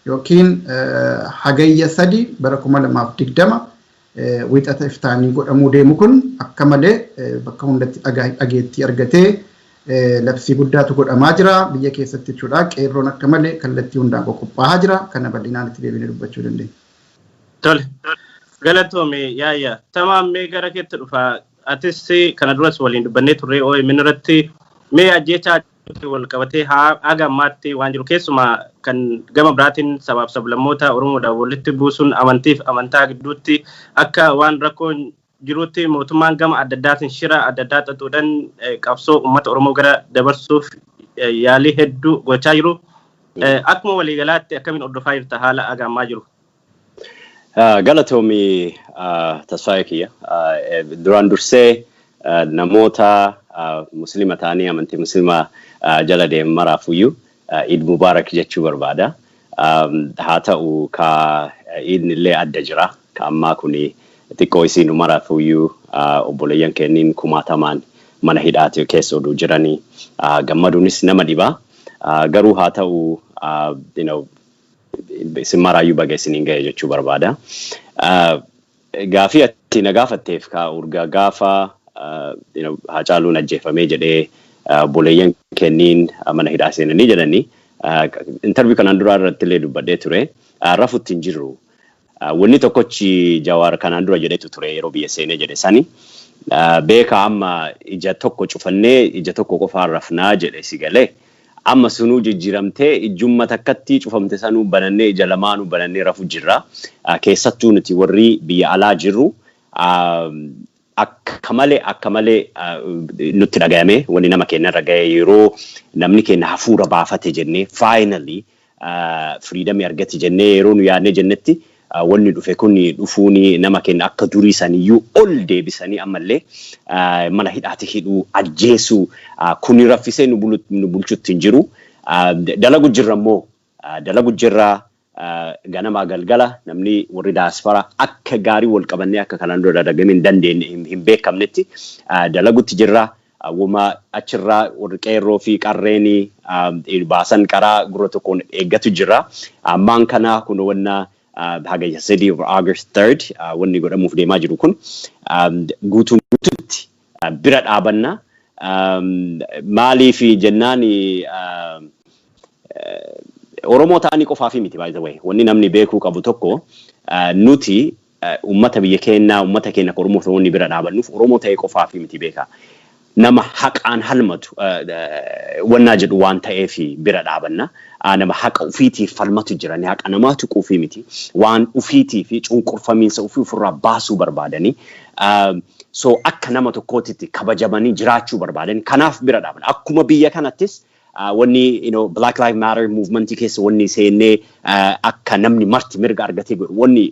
yookiin Hagayya 3 bara 2020 Wixata iftaanii godhamuu deemu kun akka malee bakka hundatti dhageettii argatee labsii guddaatu godhamaa jira biyya keessatti jechuudha. Qeerroon akka malee kallattii hundaan qophaa'aa jira. Kana bal'inaan itti deebinee dubbachuu dandeenya. Tole. Galatoomi Yaayya. Tamaam, mee gara keetti dhufa. Atis kana duras waliin dubbannee turre OMN irratti. Mee ajjeechaa wal qabatee haga ammaatti waan jiru, keessumaa kan gama biraatiin sabaaf sablammoota Oromoodhaan walitti buusuun, amantiif amantaa gidduutti akka waan rakkoon jirutti mootummaan gama adda addaatiin shira adda addaa xaxuudhaan qabsoo uummata Oromoo gara dabarsuuf yaalii hedduu gochaa jiru. Akkuma waliigalaatti akkamiin hordofaa jirta haala haga ammaa jiru? Galatoomii Tasfaayee kiyya. Duraan dursee namoota Muslima ta'anii amantii Muslimaa jala deeman maraafuyyuu Iid Mubaarak jechuu barbaada. Haa ta'u ka iidni illee adda jira. Ka ammaa kuni xiqqoo isiin maraafuyyuu obboleeyyan kenniin kumaatamaan mana hidhaati keessa oduu jiranii gammaduunis nama dhiba. Garuu haa ta'u, isin maraayyuu baga isiniin ga'e jechuu barbaada. Gaafii ati na gaafatteef ka urga gaafa Haacaaluun ajjeefamee jedhee obboleeyyan kenniin mana hidhaa seenanii jedhanii interview kanaan duraa irratti illee dubbadhee ture. Rafutti hin jirru. Wanni tokkochi Jawaar kanaan dura jedhetu ture yeroo biyya seenee jedhe sani. Beeka, amma ija tokko cufannee ija tokko qofaan rafnaa jedhe si galee. Amma sunuu jijjiiramtee ijjumma takkatti cufamte sanuu banannee ija lamaanuu banannee rafu jirra. Keessattuu nuti warri biyya alaa jirru akka malee nutti dhagayame wanni nama keenya irra gahe. Yeroo namni keenya hafuura baafate jennee, finally freedomii argate jennee yeroo nu yaadnee jennetti, wanni dhufe kun dhufuuni nama keenya akka durii saniyyuu ol deebisanii ammallee mana hidhaatti hidhuu, ajjeesuu kuni raffisee nu bulchutti hin jiru. Dalagu jirra immoo, dalagu jirra. Ganamaa galgala namni warri daaspara akka gaarii wal qabannee akka kanaan dura dalagamee hin dandeenye hin beekamnetti dalagutti jirra. Wuma achirraa warri qeerroo fi qarreenii baasan karaa gurra tokkoon eeggatu jira. Ammaan kana kun wanna Hagayya 3, August 3rd wanni godhamuuf deemaa jiru kun guutuun guututti bira dhaabanna. Maaliif jennaan, Oromoo ta'anii qofaafi miti, by the way. Wanni namni beekuu qabu tokko, nuti ummata biyya keenyaa, ummata keenya Oromoo ta'uu bira dhaabannuuf Oromoo ta'ee qofaafi miti, beeka. Nama haqaan halmatu wannaa jedhu waan ta'eef bira dhaabanna. Nama haqa ufiitiif falmatu jiran, haqa namaa tuquufii miti. Waan ufiitii fi cunqurfamiinsa ufii ofirraa baasuu barbaadanii. So akka nama tokkootitti kabajamanii jiraachuu barbaadanii kanaaf bira dhaabanna. Akkuma biyya kanattis wanni Black Lives Matter movementii keessa wanni seennee akka namni marti mirga argatee godhu, wanni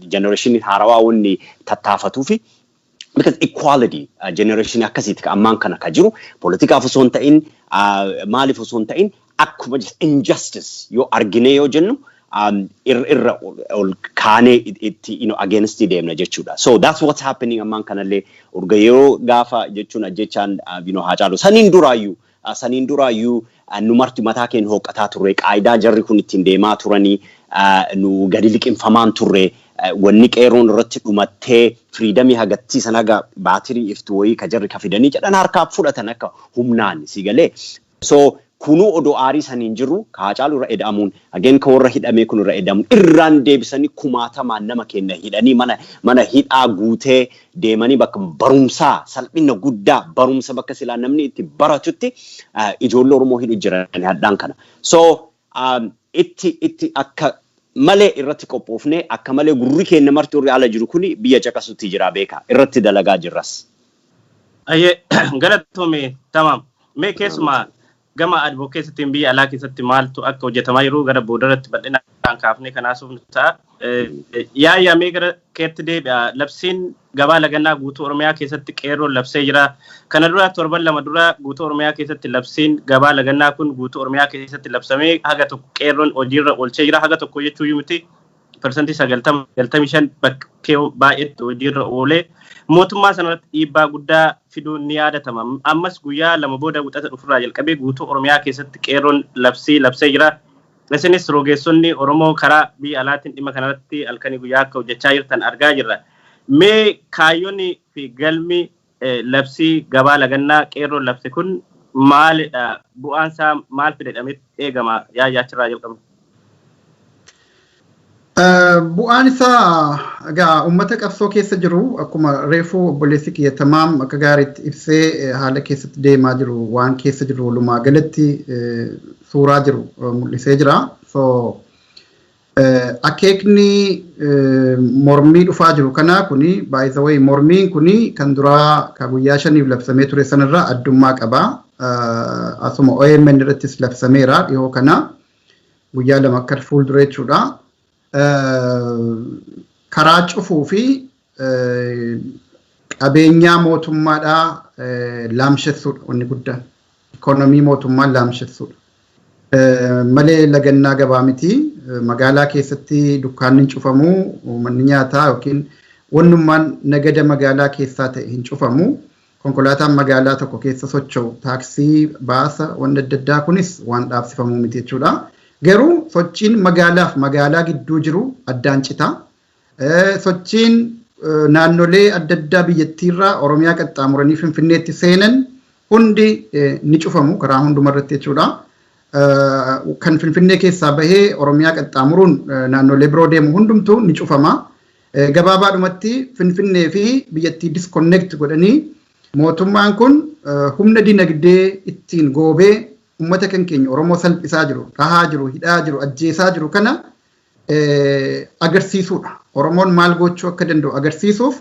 generation haarawaa wanni tattaafatuu fi because equality generation akkasiiti ka ammaan kana ka jiru. Poolitikaaf osoo hin ta'in, maaliif osoo hin ta'in, akkuma injustice yoo argine yoo jennu irra ol kaanee itti against deemna jechuudha. So that's what's happening ammaan kanallee. Urga yeroo gaafa jechuun ajjechaan Haacaalu saniin duraayyuu nu marti mataa keenya hooqqataa turre. Qaayidaa jarri kun ittiin deemaa turanii nu gadi liqinfamaan turre. Wanni qeerroon irratti dhumattee freedomii hagattii san haga baatirii iftu wayii ka jarri ka fidanii jedhan harkaa fudhatan akka humnaan si galee. So kunuu odoo aarii saniin jiru ka Haacaaluu irra eda'amuun, again ka warra hidhamee kun irra eda'amuun, irraan deebisanii kumaatamaan nama keenya hidhanii mana hidhaa guutee deemanii, bakka barumsaa salphina guddaa, barumsa bakka silaa namni itti baratutti ijoollee Oromoo hidhu jiran hadhaan kana. So itti akka malee irratti qophoofnee, akka malee gurri keenya marti warri ala jiru kuni biyya caqasutti jira, beeka, irratti dalagaa jirras. Ayyee, galatoome Tamaam. Mee keessumaa gama advocacytiin biyya alaa keessatti maaltu akka hojjetamaa jiru gara boodarratti bal'inaan kaafnee kanaasuuf ta'a. Yaayyaa, mee gara keetti deebi'a. Labsiin gabaa lagannaa guutuu Oromiyaa keessatti qeerroon labsee jira. Kana dura torban 2 dura guutuu Oromiyaa keessatti labsiin gabaa lagannaa kun guutuu Oromiyaa keessatti labsamee haga tokko qeerroon hojiirra oolchee jira. Haga tokko jechuu miti. 90%, 95 bakkee baay'eetti hojiirra oolee mootummaa sanarratti dhiibbaa guddaa fiduun ni yaadatama. Ammas guyyaa 2 booda Wixata dhufurraa jalqabee guutuu Oromiyaa keessatti qeerroon labsii labsee jira. Isinis rogeessonni Oromoo karaa biyya alaatiin dhimma kanarratti halkanii guyyaa akka hojjechaa jirtan argaa jirra. Mee kaayyoonni fi galmi labsii gabaa lagannaa qeerroon labse kun maalidha? Bu'aan isaa maal fida jedhamee eegama? Yaayyaa, achirraa jalqabna. Bu'aan isaa egaa uummata qabsoo keessa jiru, akkuma reefuu obboleessi kiyya Tamaam akka gaariitti ibsee, haala keessatti deemaa jiru, waan keessa jiru, walumaa galatti suuraa jiru mul'isee jira. So akeekni mormii dhufaa jiru kana kuni, by the way, mormiin kuni kan duraa ka guyyaa 5f labsamee ture sanarraa addummaa qaba. Asuma OMN irrattis labsameera dhihoo kana, guyyaa 2 akka fuuldura jechuudha. Karaa cufuu fi qabeenyaa mootummaadhaa laamshessuudha wanni guddaan. Ikoonomii mootummaa laamshessuudha. Malee lagannaa gabaa miti. Magaalaa keessatti dukkaanni hin cufamu, manni nyaataa yookiin wannummaan nagada magaalaa keessaa ta'e hin cufamu. Konkolaataan magaalaa tokko keessa socho'u, taaksii, baasa, wanni adda addaa kunis waan dhaabsifamuu miti jechuudha. Garuu sochiin magaalaaf magaalaa gidduu jiru addaan cita. Sochiin naannolee adda addaa biyyattiirraa Oromiyaa qaxxaamuranii Finfinneetti seenan hundi ni cufamu karaa hundumarratti jechuudha. Kan Finfinnee keessaa bahee Oromiyaa qaxxaamuruun naannolee biroo deemu hundumtuu ni cufama. Gabaabaadhumatti Finfinnee fi biyyattii disconnect godhanii mootummaan kun humna dinagdee ittiin goobee uummata kan keenya Oromoo salphisaa jiru, dhahaa jiru, hidhaa jiru, ajjeesaa jiru kana agarsiisuudha. Oromoon maal gochuu akka danda'u agarsiisuuf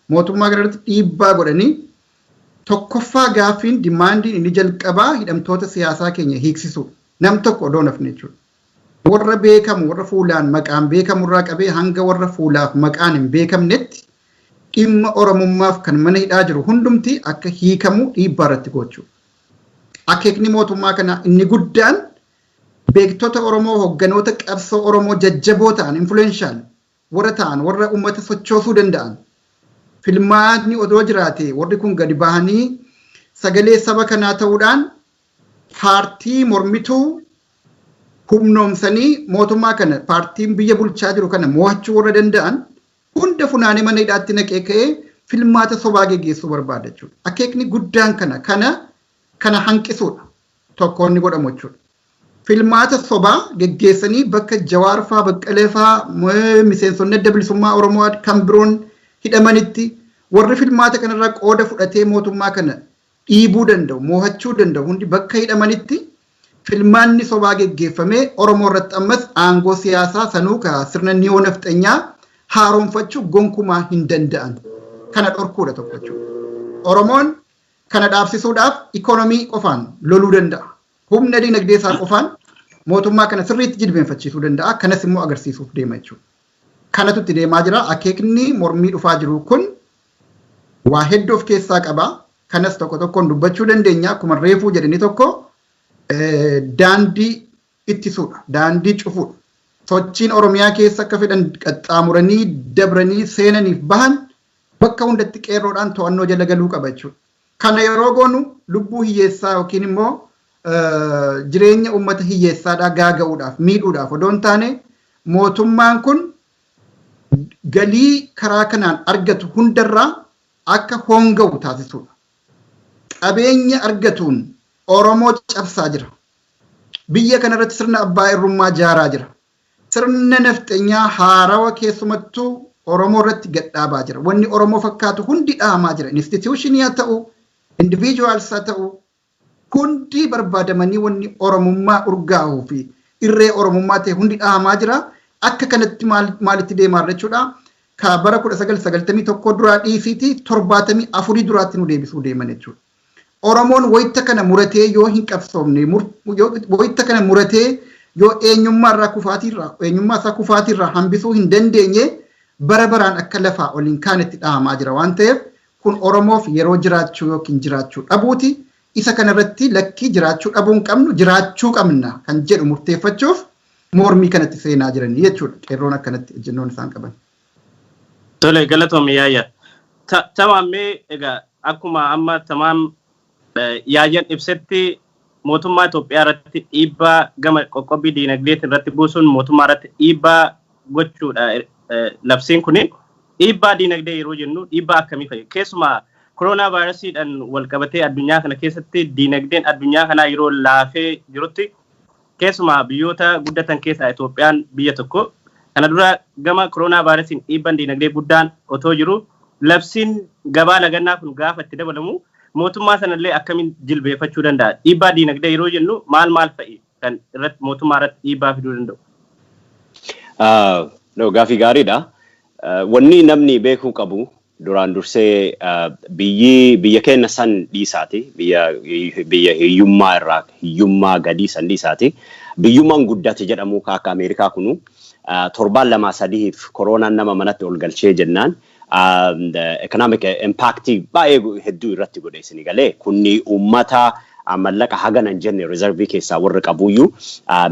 mootummaa kanarratti dhiibbaa godhanii, tokkoffaa gaaffiin, demandiin inni jalqabaa hidhamtoota siyaasaa keenya hiiksisuu. Nam tokko odoo nafne jechuudha. Warra beekamu, warra fuulaan maqaan beekamu irraa qabee hanga warra fuulaaf maqaan hin beekamnetti, dhimma Oromummaaf kan mana hidhaa jiru hundumti akka hiikamu dhiibbaa irratti gochuu. Akeekni mootummaa kana inni guddaan beektota Oromoo, hogganoota qabsoo Oromoo jajjaboo ta'an, influential warra ta'an, warra uummata sochoosuu danda'an, filmaatni odoo jiraate warri kun gadi bahanii sagalee saba kanaa ta'uudhaan paartii mormituu humnoomsanii mootummaa kana, paartiin biyya bulchaa jiru kana mo'achuu warra danda'an hunda funaanee mana hidhaatti naqee ka'ee filmaata sobaa geggeessuu barbaada jechuudha. Akeekni guddaan kana hanqisuudha. Tokko inni godhamu jechuudha. Filmaata sobaa geggeessanii bakka Jawaar faa, Baqqalee faa, miseensonni Adda Bilisummaa Oromoo kan biroon hidhamanitti warri filmaata kanarraa qooda fudhatee mootummaa kana dhiibuu danda'u, mo'achuu danda'u hundi bakka hidhamanitti filmaanni sobaa geggeeffamee Oromoo irratti ammas aangoo siyaasaa sanuu ka sirna neo nafxanyaa haaromfachuu gonkumaa hin danda'an. Kana dhorkuudha tokko jechuudha. Oromoon kana dhaabsisuudhaaf ikoonomii qofaan loluu danda'a. Humna dinagdee isaa qofaan mootummaa kana sirriitti jilbeenfachiisuu danda'a. Kanas immoo agarsiisuuf deema jechuudha. Kanatu itti deemaa jira. Akeekni mormii dhufaa jiru kun waa hedduu of keessaa qaba. Kanas tokko tokkoon dubbachuu dandeenya. Akkuma reefuu jedhani, tokko daandii ittisuudha. Daandii cufuudha. Sochiin Oromiyaa keessa akka fedhan qaxxaamuranii dabranii seenaniif bahan bakka hundatti qeerroodhaan to'annoo jala galuu qaba jechuudha. Kana yeroo goonu lubbuu hiyyeessaa yookiin immoo jireenya uummata hiyyeessaadhaa gaaga'uudhaaf, miidhuudhaaf odoo hin taane, mootummaan kun galii karaa kanaan argatu hundarraa akka hoonga'u taasisuudha. Qabeenya argatuun Oromoo cabsaa jira. Biyya kanarratti sirna abbaa irrummaa jaaraa jira. Sirna nafxenyaa haarawa keessumattuu Oromoo irratti gadhaabaa jira. Wanni Oromoo fakkaatu hundi dhahamaa jira. Institutionii haa ta'u, individuals haa ta'u, hundi barbaadamanii wanni Oromummaa urgaa'uu fi irree Oromummaa ta'e hundi dhahamaa jira. Akka kanatti maalitti deemaa jechuudha? Ka bara 1991 duraa dhiisiiti, 74 duraatti nu deebisuu deeman jechuudha. Oromoon wayita kana muratee yoo hin qabsoomne, wayita kana muratee yoo eenyummaa irraa kufaatiirraa, eenyummaa isaa kufaatiirraa hambisuu hin dandeenye, bara baraan akka lafaa ol hin kaanetti dhahamaa jira waan ta'eef, kun Oromoof yeroo jiraachuu yookiin jiraachuu dhabuuti. Isa kanarratti lakkii, jiraachuu dhabuu hin qabnu, jiraachuu qabna kan jedhu murteeffachuuf mormii kanatti seenaa jiranii jechuudha. Qeerroon akkanatti ejjennoon isaan qaban. Tole, galatoomi Yaayya. Tamaam, mee egaa akkuma amma Tamaam Yaayyan ibsetti Mootummaa Itoophiyaa irratti dhiibbaa gama qoqqobbii diinagdeetiin irratti buusuun mootummaa irratti dhiibbaa gochuudha. Labsiin kuni dhiibbaa diinagdee yeroo jennu dhiibbaa akkamii fa'i? Keessumaa koronaa vaayirasiidhaan wal qabatee addunyaa kana keessatti diinagdeen addunyaa kanaa yeroo laafee jirutti, keessumaa biyyoota guddatan keessaa Itoophiyaan biyya tokko. Kana dura gama koronaa vaayirasiin dhiibban diinagdee guddaan otoo jiru, labsiin gabaa lagannaa kun gaafa itti dabalamu mootummaa sanallee akkamiin jilbeeffachuu danda'a? Dhiibbaa diinagdee yeroo jennu maal maal fa'i kan irratti mootummaa irratti dhiibbaa fiduu danda'u? Gaafii gaariidha. Wanni namni beekuu qabu duraan dursee biyyi biyya keenya san dhiisaati. Biyya hiyyummaa irraa, hiyyummaa gadii san dhiisaati. Biyyummaan guddate jedhamu akka Ameerikaa kunu torbaan 2 sadiif koronaan nama manatti ol galchee jennaan economic impact baay'ee hedduu irratti godhe. Isin galee kunni uummata mallaqa hagana hin jenne reserve keessaa warri qabuyyuu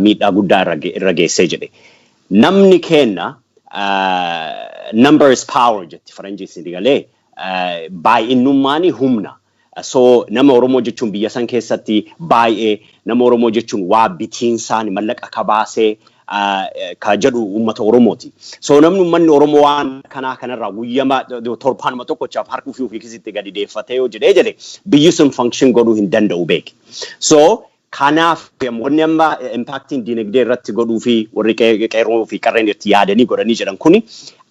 miidhaa guddaa irra geessee jedhe. Namni kenna, number is power jetti faranjii, isin galee, baay'innummaan humna. So nama Oromoo jechuun biyya san keessatti baay'ee, nama Oromoo jechuun waa bitiinsaan mallaqa kabaasee ka jedhu uummata Oromooti. So namni uummanni Oromoo waan kanaa kanarraa guyyama torbaanuma tokkochaaf harka ofii ofii keessatti gadi deeffatee yoo jedhee jedhe, biyyi sun function godhuu hin danda'u beeki. So kanaaf wanni amma impactiin diinagdee irratti godhuu fi warri qeerroo fi qarreen itti yaadanii godhanii jedhan kuni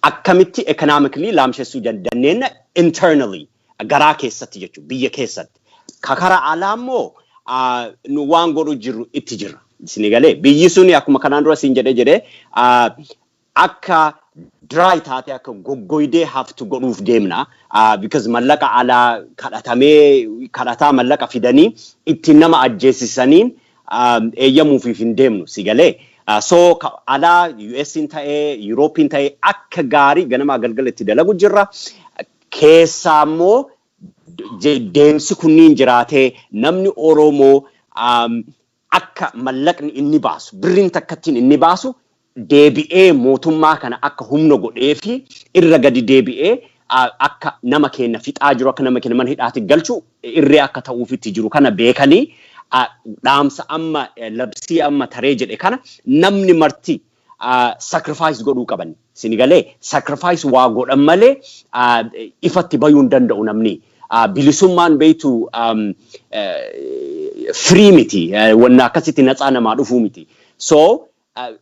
akkamitti economically laamshessuu dandeenya internally, garaa keessatti jechuudha, biyya keessatti. Ka karaa alaa immoo nu waan godhu jirru itti jirra. Isin galee, biyyi suni akkuma kanaan dura siin jedhee akka dry taate, akka goggoydee haftu godhuuf deemna. Because mallaqa alaa kadhatamee, kadhataa mallaqa fidanii ittiin nama ajjeesisaniin eeyyamuufiif hin deemnu, si galee. So alaa US'n ta'ee Europe'n ta'ee akka gaarii ganamaa galgala itti dalagu jirra. Keessaa immoo deemsi kunniin jiraatee namni Oromoo akka mallaqni inni baasu, birriin takkattiin inni baasu deebi'ee mootummaa kana akka humna godhee fi irra gadi deebi'ee akka nama keenya fixaa jiru, akka nama keenya mana hidhaatti galchu irree akka ta'uufitti jiru kana beekanii, dhaamsa amma labsii amma taree jedhe kana namni marti sacrifice godhuu qaban. Sini galee, sacrifice waa godhan malee ifatti bayuu hin danda'u namni. Bilisummaan beektu free miti. Wanna akkasitti natsaa namaa dhufuu miti. So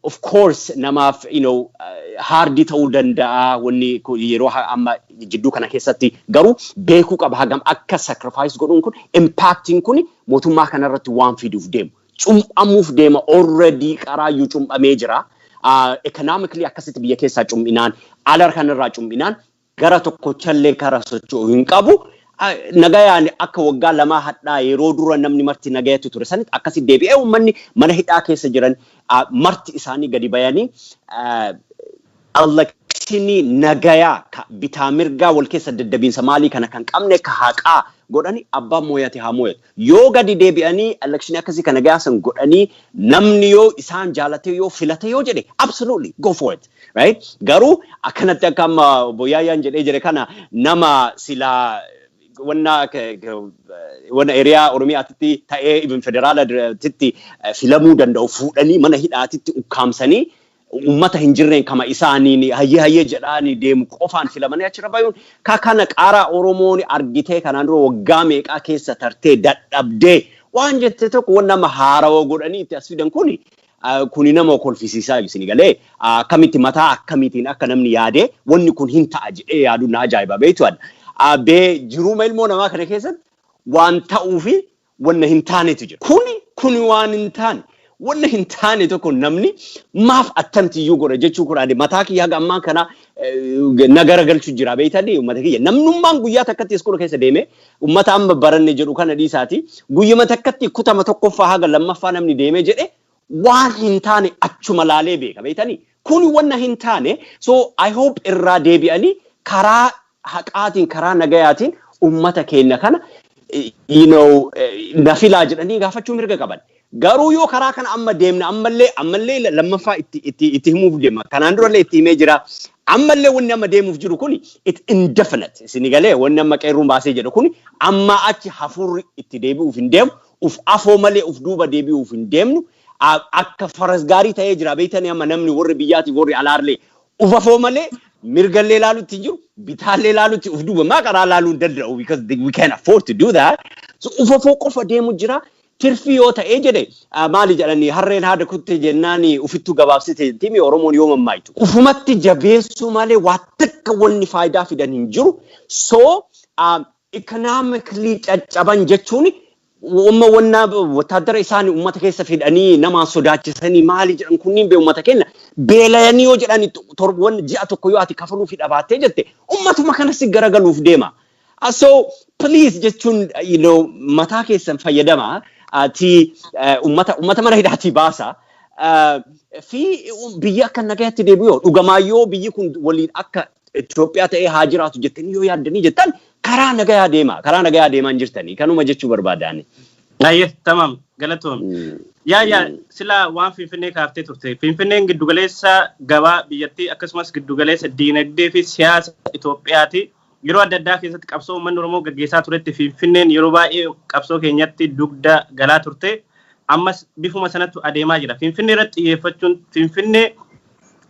of course namaaf hard ta'uu danda'a wanni yeroo amma jidduu kana keessatti, garuu beekuu qaba hagam akka sacrifice godhuun kun impactiin kun mootummaa kanarratti waan fiduuf deemu. Cum'amuuf deema, already qaraayyuu cum'amee jira. Economically akkasitti biyya keessaa cum'inaan, ala kanarraa cum'inaan gara tokkochallee kara socho'u hin qabu. Nagayaan akka waggaa 2 hadhaa yeroo dura namni marti nagayatu ture sanitti akkasi deebi'ee uummanni mana hidhaa keessa jiran marti isaanii gadi bayanii electionii nagayaa ka bitaa mirgaa wal keessa daddabiinsa maalii kana kan qabne ka haqaa godhanii abbaan mooyate haa mooyatu. Yoo gadi deebi'anii electionii akkasii kana gaasan godhanii namni yoo isaan jaalate yoo filate yoo jedhe, absolutely go for it. Right? Garuu akkanatti akka amma Boyaayyaan jedhee jedhe kana nama silaa wanna wanna area Oromiyaatitti ta'ee even federaalaatitti filamuu danda'u fuudhanii mana hidhaatitti ukkaamsanii, ummata hin jirreen kama isaaniin hayyee hayyee jedhaanii deemu qofaan filamanii achirra bayuun ka kana qaaraa Oromoon argitee kanaan dura waggaa meeqaa keessa tartee dadhabdee waan jette tokko waan nama haarawaa godhanii itti as fidan kuni kuni nama kolfisiisaa. Isin galee, akkamitti mataa akkamiitiin akka namni yaadee wanni kun hin ta'a jedhee yaaduu na ajaa'iba beektu. Bee jiruma ilmoo namaa kana keessatti waan ta'uu fi wanna hin taanetu jira. Kuni waan hin taane. Wanna hin taane tokko namni maaf attamtiyyuu godha jechuu kun mataa kiyya haga ammaa kana na garagalchu jira beektanii uummata kiyya. Namnummaan guyyaa takkatti iskoola keessa deeme, uummata amma baranne jedhu kana dhiisaati, guyyama takkatti kutama tokkoffaa haga lammaffaa namni deeme jedhe waan hin taane achuma laalee beeka beektanii. Kuni wanna hin taane. So I hope irraa deebi'anii karaa haqaatiin, karaa nagayaatiin uummata keenya kana na filaa jedhanii gaafachuu mirga qaban. Garuu yoo karaa kana amma deemna, ammallee lammaffaa itti himuuf deema. Kanaan durallee itti himee jira. Ammallee wanni amma deemuuf jiru kuni it indefinite. Isin galee, wanni amma qeerruun baasee jedhu kuni amma achi hafuurri itti deebi'uuf hin deemu. Uf afoo malee uf duuba deebi'uuf hin deemnu. Akka faras gaarii ta'ee jira beektanii, amma namni warri biyyaatiif warri alaarlee uf afoo malee mirgallee ilaalutti hin jiru, bitaallee ilaalutti, uf duuba maa karaa ilaaluu hin danda'u, because we can't afford to do that. So uf afoo qofa deemu jira. Tirfii yoo ta'ee jedhe, maali jedhanii, harreen haada kutte jennaan ufittuu gabaabsite timi Oromoon yoo mammaayitu. Ufumatti jabeessuu malee waa takka wanni faayidaa fidan hin jiru. So economically caccaban jechuun umma wannaa wataadara isaanii ummata keessa fidanii namaan sodaachisanii maali jedhan kunniin bee ummata kenna beelayanii yoo jedhan, torban ji'a tokko yoo ati kafaluu fi dhabaattee jette, ummatuma kanas garagaluuf deema. So please jechuun mataa keessan fayyadama ti ummata mana hidhaatii baasa. Fi biyya akka nagayaatti deebi'u, yoo dhugamaayyoo biyyi kun waliin akka Itoophiyaa ta'ee haa jiraatu jettanii yoo yaaddanii jettan, karaa nagayaa deema. Karaa nagayaa deemaa hin jirtanii. Kanuma jechuu barbaadaani. Ayyee, tamam, galatoom. Yaa sila waan Finfinnee kaaftee turte. Finfinneen giddugaleessa gabaa biyyattii, akkasumas giddugaleessa diinagdee fi siyaasa Itoophiyaati. Yeroo adda addaa keessatti qabsoo uummanni Oromoo gaggeessaa turetti Finfinneen yeroo baay'ee qabsoo keenyatti dugda galaa turte. Ammas bifuma sanattu adeemaa jira. Finfinnee irratti xiyyeeffachuun, Finfinnee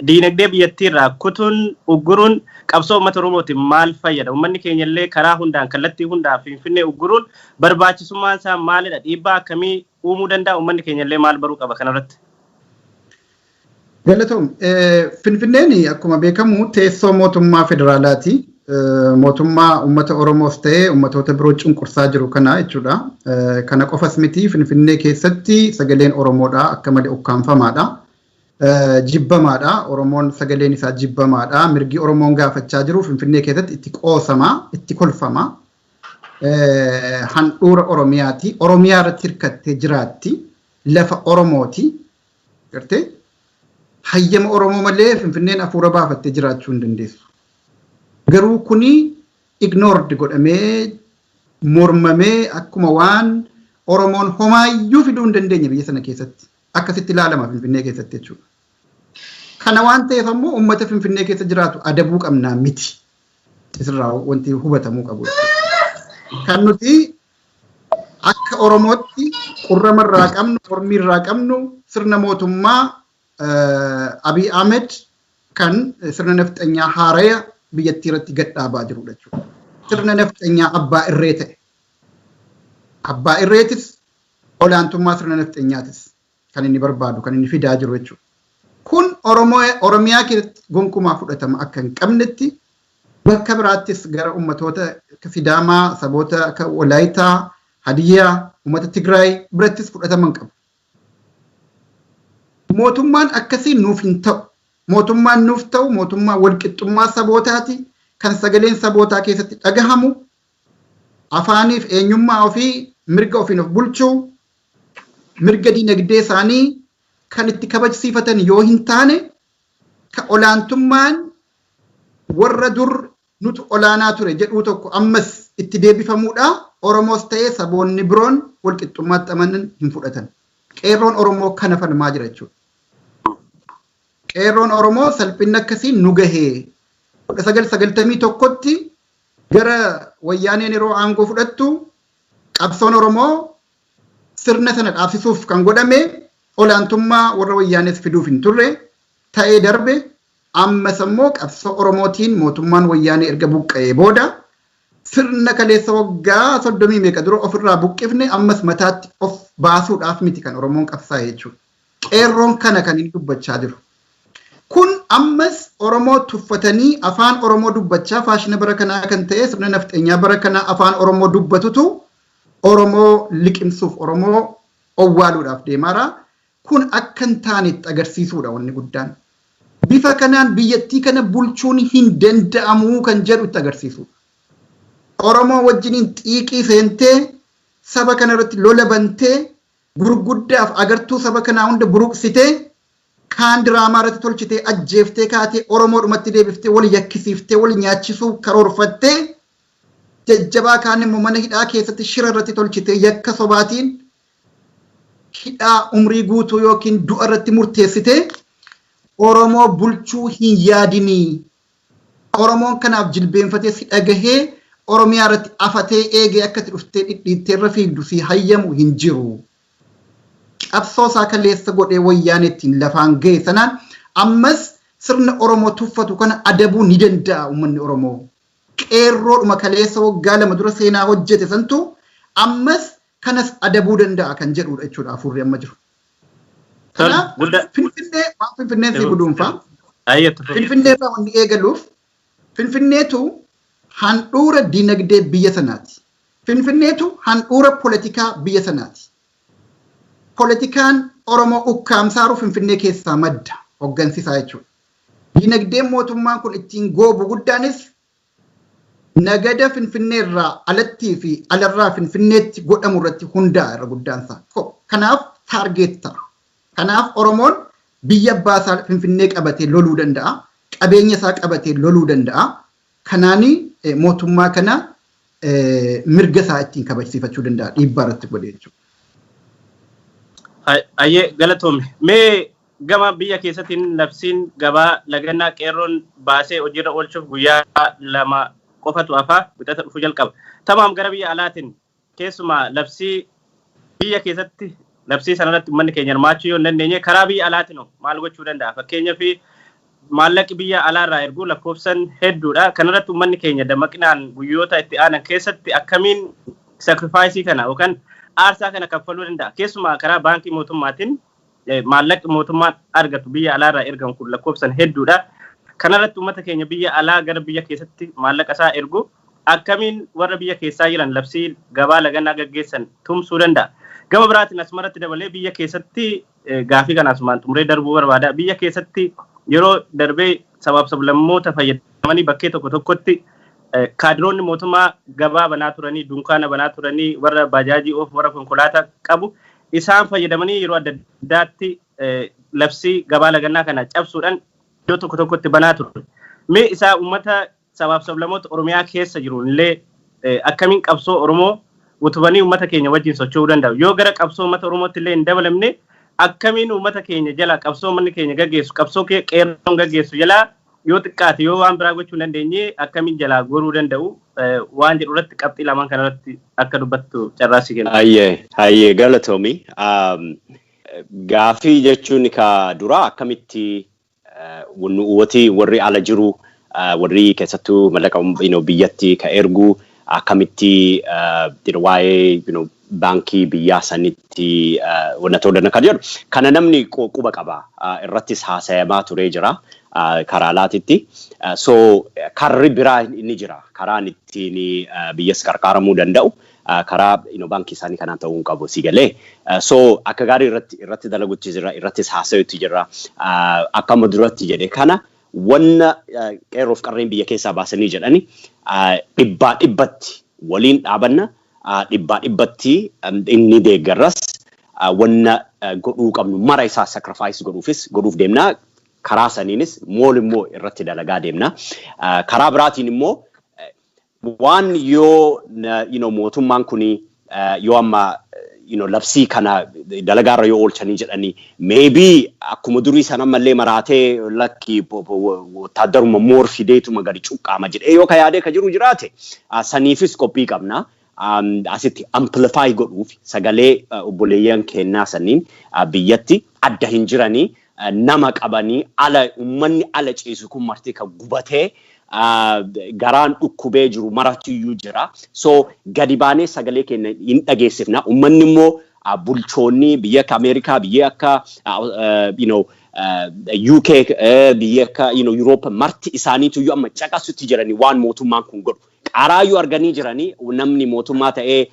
diinagdee biyyattii irraa kutuun, ugguruun qabsoo uummata Oromootiin maal fayyada? Uummanni keenya illee karaa hundaan, kallattii hundaan Finfinnee ugguruun barbaachisummaan isaa maalidha? Dhiibbaa akkamii uumuu danda'a? Uummanni keenya illee maal baruu qaba kanarratti? Galatoom. Finfinneen akkuma beekamu teessoo mootummaa federaalaati. Mootummaa uummata Oromoos ta'ee uummatoota biroo cunqursaa jiru kana jechuudha. Kana qofas miti, Finfinnee keessatti sagaleen Oromoodha akka malee ukkaanfamaadha. Jibbamaadha. Oromoon sagaleen isaa jibbamaadha. Mirgi Oromoon gaafachaa jiru Finfinnee keessatti itti qoosama, itti kolfama. Handhuura Oromiyaati. Oromiyaa irratti hirkattee jiraatti. Lafa Oromooti. Gartee? Hayyama Oromoo malee Finfinneen hafuura baafattee jiraachuu hin dandeessu. Garuu kuni ignored godhamee, mormamee, akkuma waan Oromoon homaayyuu fiduu hin dandeenye biyya sana keessatti. Akkasitti ilaalama Finfinnee keessatti jechuudha. Kana waan ta'eef ammoo uummata Finfinnee keessa jiraatu adabuu qabnaa miti. Isirraa wanti hubatamuu qabu. Kan nuti akka Oromootti qurrama irraa qabnu, mormii irraa qabnu, sirna mootummaa Abiy Ahmed kan sirna nafxanyaa haaraya biyyattii irratti gadhaabaa jirudha jechuudha. Sirna nafxanyaa abbaa irree ta'e. Abbaa irreetis, olaantummaa sirna nafxanyaatis kan inni barbaadu, kan inni fidaa jiru jechuudha. Kun Oromiyaa keessatti gonkumaa fudhatama akka hin qabnetti, bakka biraattis gara ummatoota akka Sidaamaa, saboota akka Walaayitaa, Hadiyyaa, uummata Tigraay birattis fudhatama hin qabu. Mootummaan akkasii nuuf hin ta'u. Mootummaan nuuf ta'u mootummaa walqixxummaa sabootaati. Kan sagaleen sabootaa keessatti dhagahamu, afaaniif eenyummaa ofii, mirga ofiin of bulchuu, mirga dinagdee isaanii kan itti kabajsiifatan yoo hin taane, ka olaantummaan warra dur nutu olaanaa ture jedhuu tokko ammas itti deebifamuudha. Oromoos ta'ee saboonni biroon walqixxummaatti amanan hin fudhatan. Qeerroon Oromoo kana falmaa jira jechuudha. Qeerroon Oromoo salphinni akkasii nu gahee, 1991tti gara Wayyaaneen yeroo aangoo fudhattu, qabsoon Oromoo sirna sana dhaabsisuuf kan godhame olaantummaa warra Wayyaanees fiduuf hin turre, ta'ee darbe. Ammas ammoo qabsoo Oromootiin mootummaan Wayyaanee erga buqqa'ee booda, sirna kaleessa waggaa 30 meeqa dura ofirraa buqqifne ammas mataatti of baasuudhaaf miti kan Oromoon qabsaa'e jechuudha. Qeerroon kana kan inni dubbachaa jiru. Kun ammas Oromoo tuffatanii afaan Oromoo dubbachaa, faashina bara kanaa kan ta'e, sirna nafxeenyaa bara kanaa afaan Oromoo dubbatutu Oromoo liqimsuuf, Oromoo owwaaluudhaaf deemaara. Kun akka hin taanetti agarsiisuudha wanni guddaan. Bifa kanaan biyyattii kana bulchuun hin danda'amuu kan jedhu itti agarsiisuudha. Oromoo wajjiniin xiiqii seentee, saba kana irratti lola bantee, gurguddaaf agartuu saba kanaa hunda buruqsitee, kaan diraamaa irratti tolchitee, ajjeeftee kaatee, Oromoodhumatti deebiftee wal yakkisiiftee wal nyaachisuu karoorfattee, jajjabaa kaan immoo mana hidhaa keessatti shira irratti tolchitee, yakka sobaatiin hidhaa umrii guutuu yookiin du'a irratti murteessitee Oromoo bulchuu hin yaadinii. Oromoon kanaaf jilbeenfatee si dhagahee Oromiyaa irratti afatee eegee akka itti dhuftee dhidhiittee irra fiigdu si hayyamu hin jiru. Qabsoo isaa kaleessa godhee Wayyaanee ittiin lafaan ga'e sanaan ammas sirna Oromoo tuffatu kana adabuu ni danda'a uummanni Oromoo. Qeerroodhuma kaleessa waggaa 2 dura seenaa hojjete santu ammas kanas adabuu danda'a kan jedhudha jechuudha hafuurri amma jiru. Kanaaf Finfinnee waan Finfinneen si guduunfa. Finfinnee irraa wanni eegaluuf, Finfinneetu handhuura dinagdee biyya sanaati. Finfinneetu handhuura politikaa biyya sanaati. Politikaan Oromoo ukkaamsaaru Finfinnee keessaa madda hoggansisaa jechuudha. Dinagdeen mootummaan kun ittiin goobu guddaanis nagada Finfinnee irraa alattii fi alarraa Finfinneetti godhamu irratti hundaa'a irra guddaan isaa. Kanaaf target ta'a. Kanaaf Oromoon biyya abbaa isaa Finfinnee qabatee loluu danda'a. Qabeenya isaa qabatee loluu danda'a. Kanaani mootummaa kana mirga isaa ittiin kabajsiifachuu danda'a dhiibbaa irratti godhee jechuudha. Ayyee, galatoomi. Mee gama biyya keessattiin labsiin gabaa lagannaa qeerroon baasee hojiirra oolchuuf guyyaa 2 qofatu hafa, Wixata dhufu jalqaba. Tamaam, gara biyya alaatiin keessumaa labsii biyya keessatti labsii sanarratti uummanni keenya hirmaachuu yoo hin dandeenye, karaa biyya alaatiin maal gochuu danda'a? Fakkeenyaaf, maallaqi biyya alaarraa erguu lakkoofsan hedduudha. Kanarratti uummanni keenya dammaqinaan guyyoota itti aanan keessatti akkamiin sacrifice kana yookaan aarsaa kana kaffaluu danda'a? Keessumaa karaa baankii mootummaatiin maallaqi mootummaan argatu biyya alaarraa ergamu kun lakkoofsan hedduudha. Kanarratti uummata keenya biyya alaa gara biyya keessatti maallaqa isaa ergu akkamiin warra biyya keessaa jiran labsii gabaa lagannaa gaggeessan tumsuu danda'a? Gama biraatiin asumarratti dabalee biyya keessatti gaafii kana asumaan xumuree darbuu barbaada. Biyya keessatti yeroo darbee sabaaf sablammoota fayyadamanii bakkee tokko tokkotti kaadiroonni mootummaa gabaa banaa turanii, dunkaana banaa turanii, warra baajaajii oofu, warra konkolaataa qabu isaan fayyadamanii yeroo adda addaatti labsii gabaa lagannaa kana cabsuudhaan iddoo tokko tokkotti banaa ture. Mee isaa uummata sabaaf sablammoota Oromiyaa keessa jiru illee akkamiin qabsoo Oromoo utubanii uummata keenya wajjin socho'uu danda'u? Yoo gara qabsoo uummata Oromootti illee hin dabalamne, akkamiin uummata keenya jala qabsoo uummanni keenya gaggeessu, qabsoo qeerroon gaggeessu jalaa yoo xiqqaate, yoo waan biraa gochuu hin dandeenye, akkamiin jalaa goruu danda'u waan jedhu irratti qabxii lamaan kanarratti akka dubbattu carraa si kenna. Hayyee, galatoomi. Gaafii jechuun ka duraa akkamitti nuti warri ala jiru, warri keessattuu mallaqa biyyatti ka ergu, akkamitti waa'ee baankii biyyaa sanitti wanna ta'uu danda'a kan jedhu kana namni quba qaba, irrattis haasayamaa turee jira karaa alaatitti. So karri biraa inni jira, karaan ittiin biyyas qarqaaramuu danda'u karaa baankii isaanii kanaan ta'uu hin qabu si galee. So akka gaarii irratti dalagutti jira, irrattis haasayutti jira. Akka amma duratti jedhe kana, wanna qeerroof qarreen biyya keessaa baasanii jedhani dhibbaa dhibbatti waliin dhaabanna, dhibbaa dhibbatti inni deeggarras, wanna godhuu qabnu mara isaa sacrifice godhuufis godhuuf deemna. Karaa saniinis mool immoo irratti dalagaa deemna. Karaa biraatiin immoo waan yoo mootummaan kuni yoo amma labsii kana dalagaarra yoo oolchanii jedhanii, maybe akkuma durii sana ammallee maraatee lakki wotaaddaruma moor fideetuma gadi cuqqaama jedhee yoo ka yaadee ka jiru jiraate, saniifis qophii qabna. Asitti amplify godhuuf sagalee obboleeyyan kennaa saniin biyyatti adda hin jiranii, nama qabanii ala ummanni ala ciisu kun marti ka gubatee garaan dhukkubee jiru maratuyyuu jira. So gadi baanee sagalee keenya hin dhageessifna. Ummanni immoo bulchoonni biyya akka Ameerikaa, biyya akka UK, biyya akka Europe marti isaaniituyyuu amma caqasutti jiranii waan mootummaan kun godhu. Qaraayyuu arganii jiranii, namni mootummaa ta'ee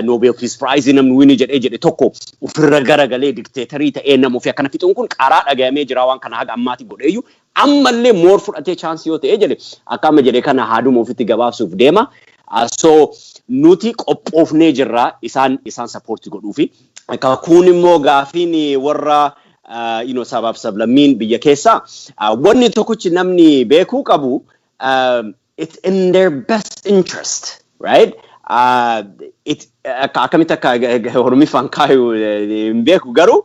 Nobel Peace Prize namni win jedhee jedhe tokko ofirra garagalee dictator ta'ee nama ofii akkana fixuun kun qaraa dhagayamee jira. Waan kana haga ammaati godheeyyu ammallee more fudhatee chance yoo ta'ee jedhe, akka amma jedhe kana haaduma ofitti gabaabsuuf deema. So nuti qophoofnee jirra isaan support godhuufi. Kun immoo gaafiin warra sabaaf sablammiin biyya keessaa, wanni tokkichi namni beekuu qabu, it's in their best interest, right? It akkamitti akka Oromiffaan kaayu hin beeku, garuu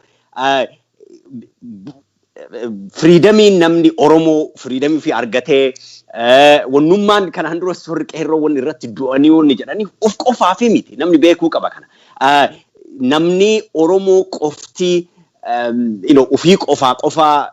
Freedomiin namni Oromoo freedomii fi argatee, wannummaan kanaan dura warri qeerroowwan irratti du'anii wanni jedhanii of qofaafi miti, namni beekuu qaba kana. Namni Oromoo qofti ofii qofaa qofaa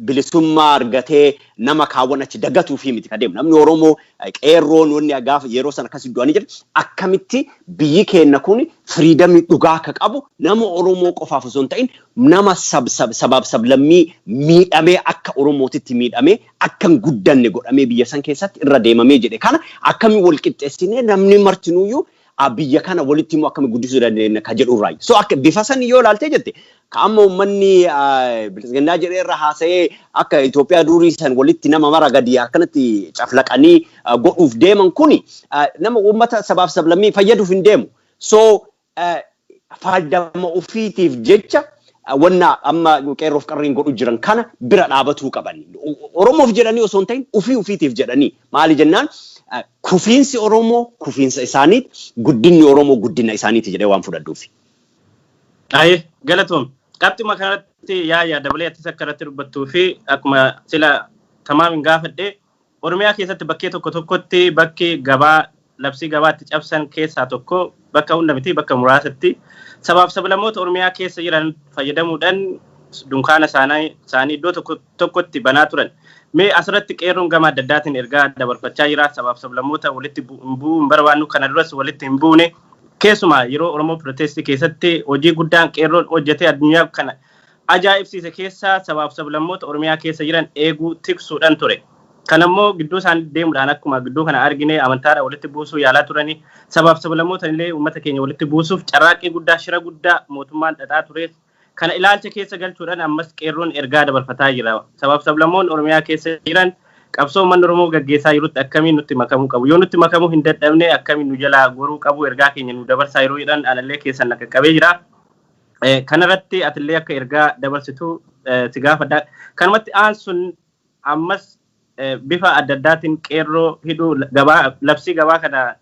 bilisummaa argatee nama kaawwan achi dagatuufi miti ka deemu. Namni Oromoo, qeerroon, wanni gaafa yeroo sana akkasii du'anii jedhan, akkamitti biyyi keenya kun freedomii dhugaa akka qabu nama Oromoo qofaaf osoo hin ta'in nama sab sabaaf sablammii miidhamee, akka Oromootitti miidhamee, akka hin guddanne godhamee biyya san keessatti irra deemamee jedhe kana akkamiin wal qixxeessinee namni martinuyyuu biyya kana walitti immoo akkamiin guddisuu dandeenya ka jedhu irraayi. So akka bifa san yoo ilaaltee jette, ka amma uummanni bilisiginnaa jedhee irra haasa'ee akka Itoophiyaa durii san walitti nama mara gadi akkanatti caflaqanii godhuuf deeman kuni nama uummata sabaaf sablammii fayyaduuf hin deemu. So faayidama ofiitiif jecha wanna amma qeerroof qarreen godhu jiran kana bira dhaabatuu qaban. Oromoof jedhanii osoo hin ta'in ofii ofiitiif jedhanii. Maali jennaan, kufiinsi Oromoo kufiinsa isaaniiti, guddinni Oromoo guddina isaaniiti jedhee waan fudhadhuuf. Ayi, galatoom. Qabxuma kanarratti yaaya dabalee attis akka irratti dubbattuu fi akkuma sila tamaam hin gaafadhe, Oromiyaa keessatti bakkee tokko tokkotti bakki gabaa labsii gabaatti cabsan keessaa tokko, bakka hunda miti, bakka muraasatti sabaaf sablammoota Oromiyaa keessa jiran fayyadamuudhaan dunkaana isaanii iddoo tokko tokkotti banaa turan. Mee asirratti qeerroon gama adda addaatiin ergaa dabarfachaa jira. Sabaaf sablammoota walitti hin bu'uu hin barbaannu, kana duras walitti hin buune. Keessumaa yeroo Oromoo Protestii keessatti hojii guddaan qeerroon hojjetee addunyaa kana ajaa'ibsiise keessaa sabaaf sablammoota Oromiyaa keessa jiran eeguu, tiksuudhaan ture. Kanammoo gidduu isaanii deemuudhaan akkuma gidduu kana argine amantaadhaan walitti buusuu yaalaa turanii, sabaaf sablammoota illee uummata keenya walitti buusuuf carraaqqii guddaa, shira guddaa mootummaan xaxaa ture. Kana ilaalcha keessa galchuudhaan ammas qeerroon ergaa dabarfataa jira. Sabaaf sablammoonni Oromiyaa keessa jiran qabsoo uummanni Oromoo gaggeessaa jirutti akkamiin nutti makamuu qabu? Yoo nutti makamuu hin dadhabne akkamiin nu jalaa goruu qabu? Ergaa keenya nu dabarsaa yeroo jedhan anallee keessan na qaqqabee jira. Kanarratti atillee akka ergaa dabarsitu si gaafadha. Kanumatti aansun ammas bifa adda addaatiin qeerroo hidhuu, gabaa, labsii gabaa kana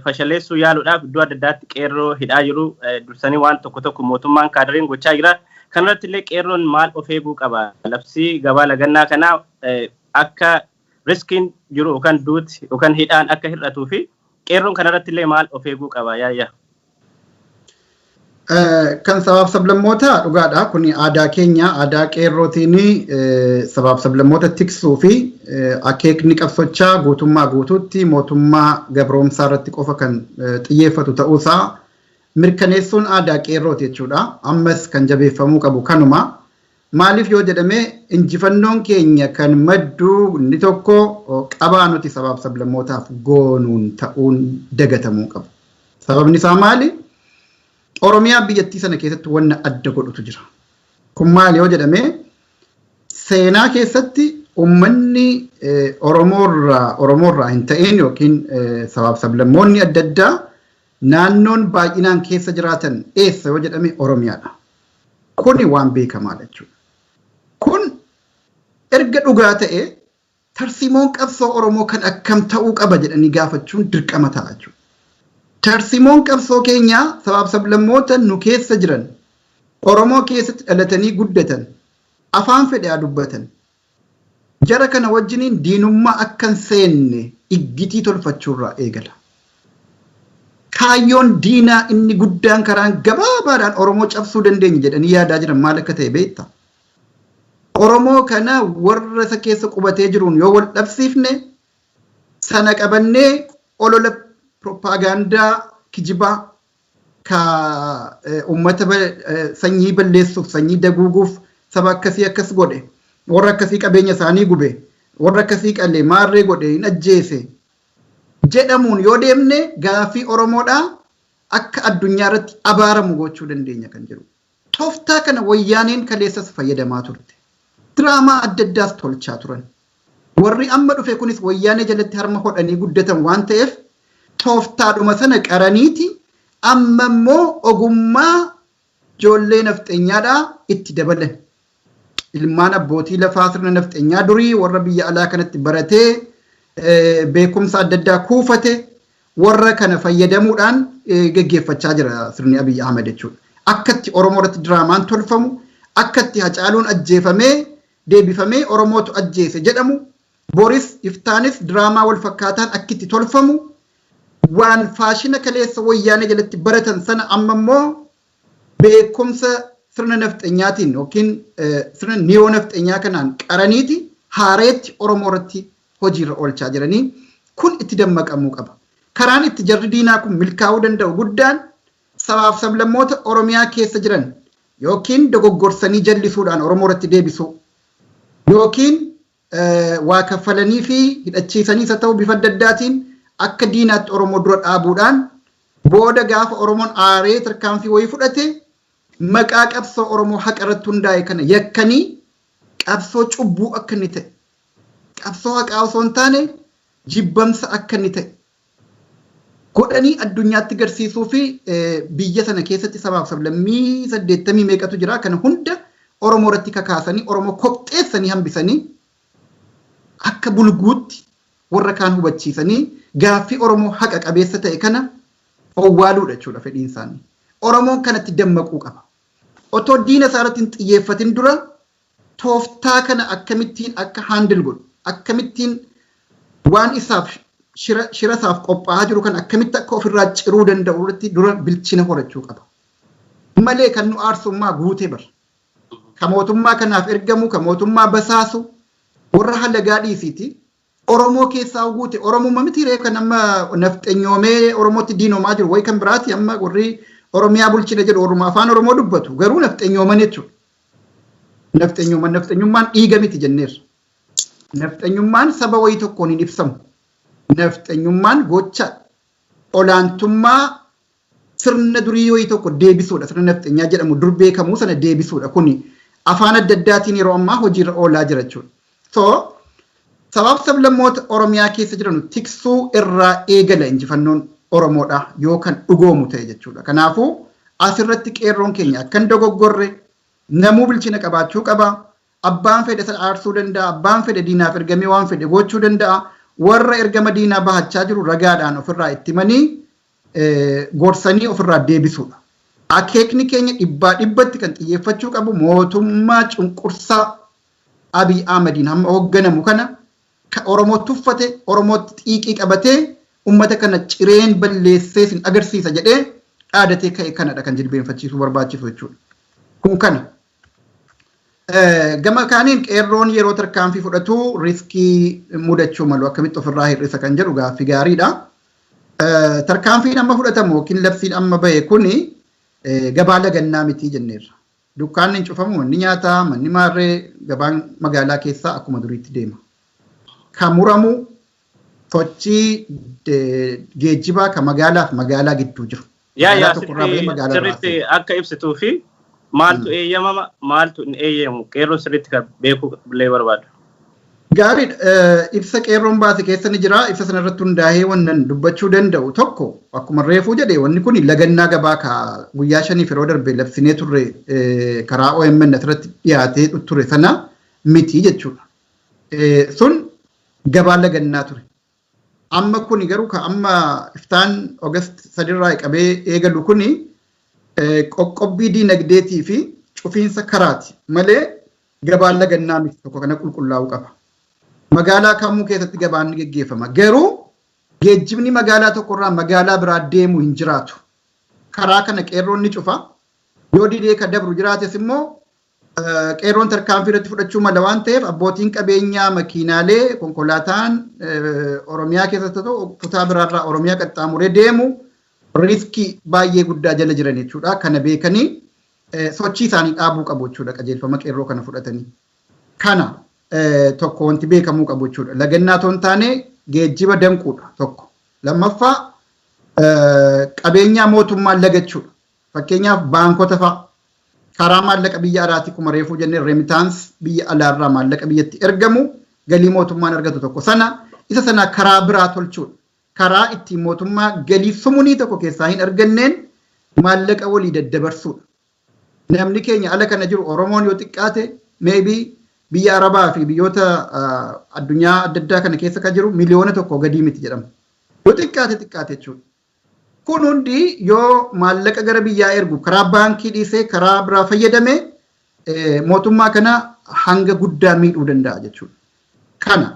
fashaleessuu yaaluudhaaf iddoo adda addaatti qeerroo hidhaa jiru. Dursanii waan tokko tokko mootummaan kaadireen gochaa jira. Kanarratti illee qeerroon maal of eeguu qaba? Labsii gabaa lagannaa kana akka riskiin jiru yookaan duuti yookaan hidhaan akka hir'atuu fi qeerroon kanarratti illee maal of eeguu qaba, yaayya? Kan sabaaf sablammootaa dhugaadha. Kun aadaa keenya, aadaa qeerrootiin sabaaf sablammoota tiksuu fi akeekni qabsochaa guutummaa guutuutti mootummaa gabroomsaa irratti qofa kan xiyyeeffatu ta'uusaa mirkaneessuun aadaa qeerrooti jechuudha. Ammas kan jabeeffamuu qabu kanuma. Maaliif yoo jedhame, injifannoon keenya kan maddu inni tokko qabaa nuti sabaaf sablammootaaf goonuun ta'uun dagatamuu qabu. Sababni isaa maali? Oromiyaa biyyattii sana keessatti wanna adda godhutu jira. Kun maali yoo jedhame, seenaa keessatti uummanni Oromoorraa hin ta'in yookiin sabaaf sablammoonni adda addaa naannoon baay'inaan keessa jiraatan eessa yoo jedhame, Oromiyaadha. Kuni waan beekamaadha jechuudha. Kun erga dhugaa ta'e, tarsiimoon qabsoo Oromoo kan akkam ta'uu qaba jedhanii gaafachuun dirqama ta'a jechuudha. Tarsiimoon qabsoo keenyaa sabaaf sablammoota nu keessa jiran, Oromoo keessatti dhalatanii guddatan, afaan fedhe haa dubbatan, jara kana wajjiniin diinummaa akka hin seenne iggitii tolfachuurraa eegala. Kaayyoon diinaa inni guddaan karaan gabaabaadhaan Oromoo cabsuu dandeenya jedhanii yaadaa jiran maal akka ta'e beektaa? Oromoo kana warra isa keessa qubatee jiruun yoo wal dhabsiifne, sana qabannee olola propagaandaa kijibaa ka uummata sanyii balleessuuf, sanyii daguuguuf, saba akkasii akkas godhe, warra akkasii qabeenya isaanii gube, warra akkasii qale, maarree godhe, hin ajjeese jedhamuun yoo deemne, gaaffii Oromoodhaa akka addunyaa irratti abaaramu gochuu dandeenya kan jedhu. Tooftaa kana wayyaaneen kaleessas fayyadamaa turte. Diraamaa adda addaas tolchaa turan. Warri amma dhufe kunis wayyaanee jalatti harma hodhanii guddatan waan ta'eef, tooftaadhuma sana qaraniiti amma immoo ogummaa ijoollee nafxeenyaadhaa itti dabalan. Ilmaan abbootii lafaa sirna nafxeenyaa durii warra biyya alaa kanatti baratee beekumsa adda addaa kuufate, warra kana fayyadamuudhaan geggeeffachaa jira sirni Abiy Ahmed jechuudha. Akkatti Oromoo irratti diraamaan tolfamu, Akka itti Hacaaluun ajjeefamee deebifamee Oromootu ajjeese jedhamu, boris iftaanis diraamaa wal fakkaataan akki itti tolfamu, waan faashina kaleessa Wayyaanee jalatti baratan sana amma immoo beekumsa sirna nafxenyaatiin yookiin sirna niyoo nafxenyaa kanaan qaraniiti haareetti Oromoo irratti hojiirra oolchaa jiranii kun itti dammaqamuu qaba. Karaan itti jarri diinaa kun milkaa'uu danda'u guddaan sabaaf sablammoota Oromiyaa keessa jiran yookiin dogoggorsanii jallisuudhaan Oromoo irratti deebisuu, yookiin waa kaffalanii fi hidhachiisaniis haa ta'u bifa adda addaatiin akka diinaatti Oromoo dura dhaabuudhaan, booda gaafa Oromoon aaree tarkaanfii wayii fudhate, maqaa qabsoo Oromoo haqa irratti hundaa'e kana yakkanii qabsoo cubbuu akka inni ta'e, qabsoo haqaa osoo hin taane jibbamsa akka inni ta'e godhanii addunyaatti garsiisuu fi biyya sana keessatti sabaaf sablammii 80 meeqatu jira, kana hunda Oromoo irratti kakaasanii, Oromoo kophxeessanii hambisanii, akka bulguutti warra kaan hubachiisanii gaaffii Oromoo haqa qabeessa ta'e kana owwaaluudha jechuudha fedhiin isaanii. Oromoon kanatti dammaquu qaba. Otoo diina isaa irratti hin xiyyeeffatin dura tooftaa kana akkamittiin akka handle godhu, akkamittiin waan isaaf shira isaaf qophaa'aa jiru kan akkamitti akka ofirraa ciruu danda'u irratti dura bilchina horachuu qaba. Malee kan nu aarsummaa guutee bara. Ka mootummaa kanaaf ergamu, ka mootummaa basaasu, warra halagaa dhiisiiti. Oromoo keessaa guute. Oromummaa miti ree kan amma nafxenyoomee Oromootti diinomaa jiru? Wayi kan biraati. Amma warri Oromiyaa bulchina jedhu warruma afaan Oromoo dubbatu garuu nafxenyooman jechuudha. Nafxenyooman, nafxenyummaan dhiiga miti jenneerra. Nafxenyummaan saba wayii tokkoon hin ibsamu. Nafxenyummaan gocha olaantummaa sirna durii wayii tokko deebisuudha. Sirna nafxenyaa jedhamu dur beekamuu sana deebisuudha. Kuni afaan adda addaatiin yeroo ammaa hojiirra oolaa jira jechuudha. So sabaaf sablammoota Oromiyaa keessa jiran tiksuu irraa eegala injifannoon Oromoodha yoo kan dhugoomu ta'e jechuudha. Kanaafuu asirratti qeerroon keenya akkan dogoggorre namuu bilchina qabaachuu qaba. Abbaan fedhe isa aarsuu danda'a. Abbaan fedhe diinaaf ergamee waan fedhe gochuu danda'a. Warra ergama diinaa bahachaa jiru ragaadhaan ofirraa itti himanii gorsanii ofirraa deebisuudha. Akeekni keenya dhibbaa dhibbatti kan xiyyeeffachuu qabu mootummaa cunqursaa Abiy Ahmediin hamma hoogganamu kana, ka Oromoo tuffate, Oromootti xiiqii qabatee ummata kana cireen balleessee sin agarsiisa jedhee dhaadatee ka'e kanadha kan jilbeenfachiisuu barbaachisu jechuudha. Kun kana. Gama kaaniin qeerroon yeroo tarkaanfii fudhatu riskii mudachuu malu akkamitti ofirraa hir'isa kan jedhu gaaffii gaariidha. Tarkaanfiin amma fudhatamu yookiin labsiin amma bahe kuni gabaa lagannaa miti jenneerra. Dukkaanni hin cufamu, manni nyaataa, manni maarree, gabaan magaalaa keessaa akkuma duriitti deema. Ka muramu sochii geejjibaa ka magaalaaf magaalaa gidduu jiru. Yaa yaa sirriitti akka ibsituu fi maaltu eeyyamama, maaltu hin eeyyamu, qeerroon sirriitti kan beekuu illee barbaadu. Gaariidha. Ibsa qeerroon baase keessa ni jira. Ibsa sana irratti hundaa'ee wannan dubbachuu danda'u tokko, akkuma reefuu jedhe, wanni kun lagannaa gabaa ka guyyaa 5f yeroo darbe labsinee turre karaa OMN asirratti dhiyaatee ture sana miti jechuudha. Sun gabaa lagannaa ture. Amma kuni garuu ka amma iftaan August 3rraa qabee eegalu kuni qoqqobbii diinagdeetii fi cufiinsa karaati malee gabaan lagannaa miti, tokko kana qulqullaa'uu qaba. Magaalaa kamuu keessatti gabaan ni geggeeffama. Garuu geejjibni magaalaa tokkorraa magaalaa biraa deemu hin jiraatu. Karaa kana qeerroon ni cufa. Yoo didee ka dabru jiraates immoo qeerroon tarkaanfii irratti fudhachuu mala waan ta'eef, abbootiin qabeenyaa makiinaalee konkolaataan Oromiyaa keessatti ta'u kutaa biraarraa Oromiyaa qaxxaamuree deemu riskii baay'ee guddaa jala jiran jechuudha. Kana beekanii sochii isaanii dhaabuu qabu jechuudha qajeelfama qeerroo kana fudhatanii. Kana tokko wanti beekamuu qabu jechuudha. Lagannaa otoo hin taane geejjiba danquudha tokko. Lammaffaa, qabeenyaa mootummaa lagachuudha. Fakkeenyaaf baankota fa'a. Karaa maallaqa biyya alaatii, kuma reefuu jennee, remittance biyya alaarraa maallaqa biyyatti ergamu galii mootummaan argatu tokko sana, isa sana karaa biraa tolchuudha. Karaa ittiin mootummaa galii sumunii tokko keessaa hin arganneen maallaqa walii daddabarsuudha. Namni keenya ala kana jiru Oromoon yoo xiqqaate maybe biyya Arabaa fi biyyoota addunyaa adda addaa kana keessa kan jiru 1 miliyoona gadii miti jedhama. Yoo xiqqaate xiqqaate jechuudha. Kun hundi yoo maallaqa gara biyyaa ergu karaa baankii dhiisee karaa biraa fayyadame mootummaa kana hanga guddaa miidhuu danda'a jechuudha. Kana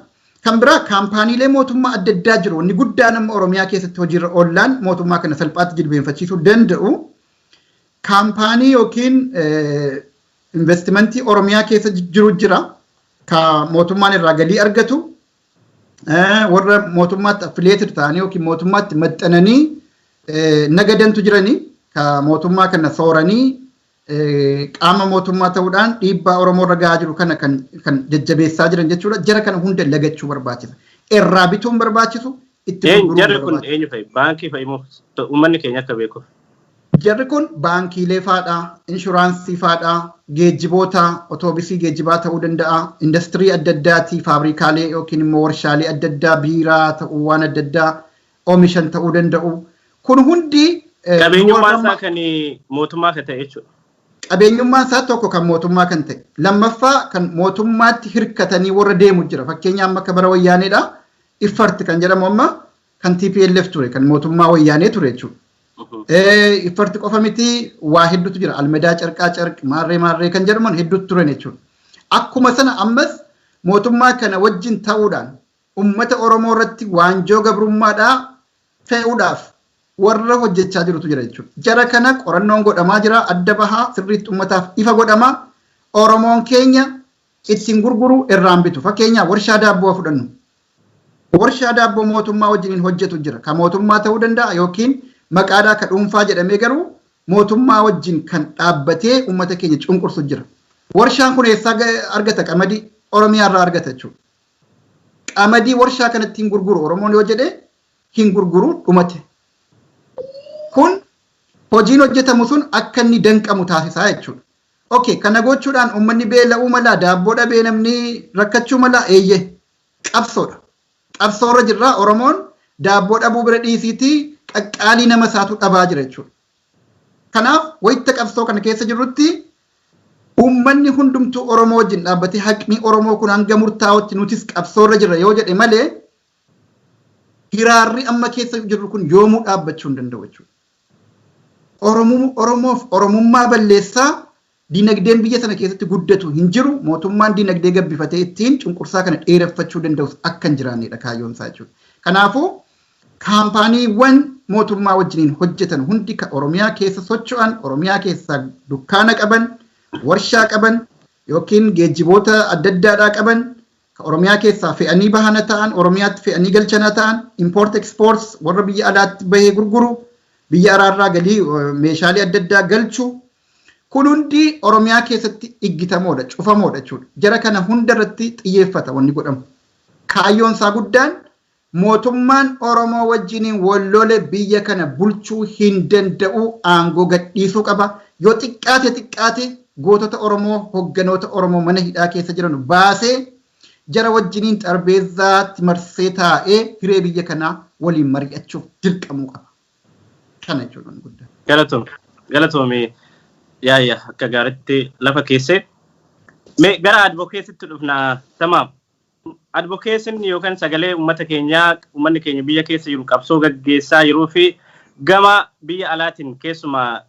kan biraa kaampaaniilee mootummaa adda addaa jiru. Inni guddaan amma Oromiyaa keessatti hojiirra oollaan mootummaa kana salphaatti jilbeenfachiisuu danda'u kaampaanii yookiin investimentii Oromiyaa keessa jiru jira. Ka mootummaan irraa galii argatu, warra mootummaatti affiliated ta'anii yookiin mootummaatti maxxananii nagadantu jiranii, ka mootummaa kana sooranii qaama mootummaa ta'uudhaan dhiibbaa Oromoo irra gahaa jiru kana kan jajjabeessaa jiran jechuudha. Jara kana hunda lagachuu barbaachisa. Irraa bituun barbaachisu, itti gurguruun Jarri kun eenyu fa'i? Baankii fa'i moo, uummanni keenya akka beekuuf? Jarri kun baankiilee faadha, inshuraansii faadha, geejjiboota, otoobisii geejjibaa ta'uu danda'a, industirii adda addaati, faabrikaalee yookiin immoo warshaalee adda addaa, biiraa ta'uu, waan adda addaa oomishan ta'uu danda'u. Kun hundi Qabeenyummaan isaa kan mootummaa kan ta'e jechuudha. Qabeenyummaan isaa tokko kan mootummaa kan ta'e. Lammaffaa, kan mootummaatti hirkatanii warra deemu jira. Fakkeenyaaf, amma akka bara Wayyaaneedha. Iffarti kan jedhamu amma kan TPLF ture, kan mootummaa Wayyaanee ture jechuudha. Iffarti qofa miti, waa hedduutu jira. Almedaa carqaa carq, maarree maarree kan jedhaman hedduutu turan jechuudha. Akkuma sana ammas mootummaa kana wajjin ta'uudhaan uummata Oromoo irratti waanjoo gabrummaadhaa fe'uudhaaf warra hojjechaa jirutu jira jechuudha. Jara kana qorannoon godhamaa jira, adda bahaa, sirriitti uummataaf ifa godhamaa. Oromoon keenya ittiin gurguru, irraan bitu. Fakkeenyaaf, warshaa daabboo fudhannu. Warshaa daabboo mootummaa wajjiniin hojjetu jira. Kan mootummaa ta'uu danda'a yookiin maqaadhaa ka dhuunfaa jedhamee garuu mootummaa wajjin kan dhaabbatee uummata keenya cunqursu jira. Warshaan kun eessaa argata qamadii? Oromiyaa irraa argata jechuudha. Qamadii warshaa kanatti hin gurguru Oromoon yoo jedhe, hin gurguru, dhumate. Kun hojiin hojjetamu sun akka inni danqamu taasisaa jechuudha. Okay, kana gochuudhaan uummanni beela'uu mala, daabboo dhabee namni rakkachuu mala, eeyye, qabsoodha. Qabsoorra jirra. Oromoon daabboo dhabuu bira dhiisiitii qaqqaalii nama isaatu dhabaa jira jechuudha. Kanaaf wayitta qabsoo kana keessa jirrutti uummanni hundumtuu Oromoo wajjin dhaabbatee haqni Oromoo kun hanga murtaa'utti nutis qabsoorra jirra yoo jedhe malee, hiraarri amma keessa jirru kun yoomuu dhaabbachuu hin danda'u jechuudha. Oromoof Oromummaa balleessaa dinagdeen biyya sana keessatti guddatu hin jiru. Mootummaan dinagdee gabbifatee ittiin cunqursaa kana dheereffachuu danda'us akka hin jiraannedha kaayyoon isaa jechuudha. Kanaafuu kaampaaniiwwan mootummaa wajjiniin hojjetan hundi, ka Oromiyaa keessa socho'an, Oromiyaa keessa dukkaana qaban, warshaa qaban yookiin geejjiboota adda addaadhaa qaban, ka Oromiyaa keessaa fe'anii bahana ta'an, Oromiyaatti fe'anii galchana ta'an, import exports, warra biyya alaatti bahee gurguru, biyya alaarraa galii meeshaalee adda addaa galchu, kun hundi Oromiyaa keessatti iggitamoodha, cufamoodha jechuudha. Jara kana hunda irratti xiyyeeffata wanni godhamu. Kaayyoon isaa guddaan mootummaan Oromoo wajjiniin wallole biyya kana bulchuu hin danda'u, aangoo gadhiisuu qaba. Yoo xiqqaate xiqqaate gootota Oromoo, hogganoota Oromoo mana hidhaa keessa jiran baasee, jara wajjiniin xarbeezzaatti marsee taa'ee hiree biyya kanaa waliin mari'achuuf dirqamuu qaba. Kana jechuudha guddaa. Galatoome. Galatoome, yaaya akka gaariitti lafa keessee. Mee gara advocacytti dhufna, Tamaam. Advocacyn yookaan sagalee uummata keenyaa, uummanni keenya biyya keessa jiru qabsoo gaggeessaa jiruu fi gama biyya alaatiin keessumaa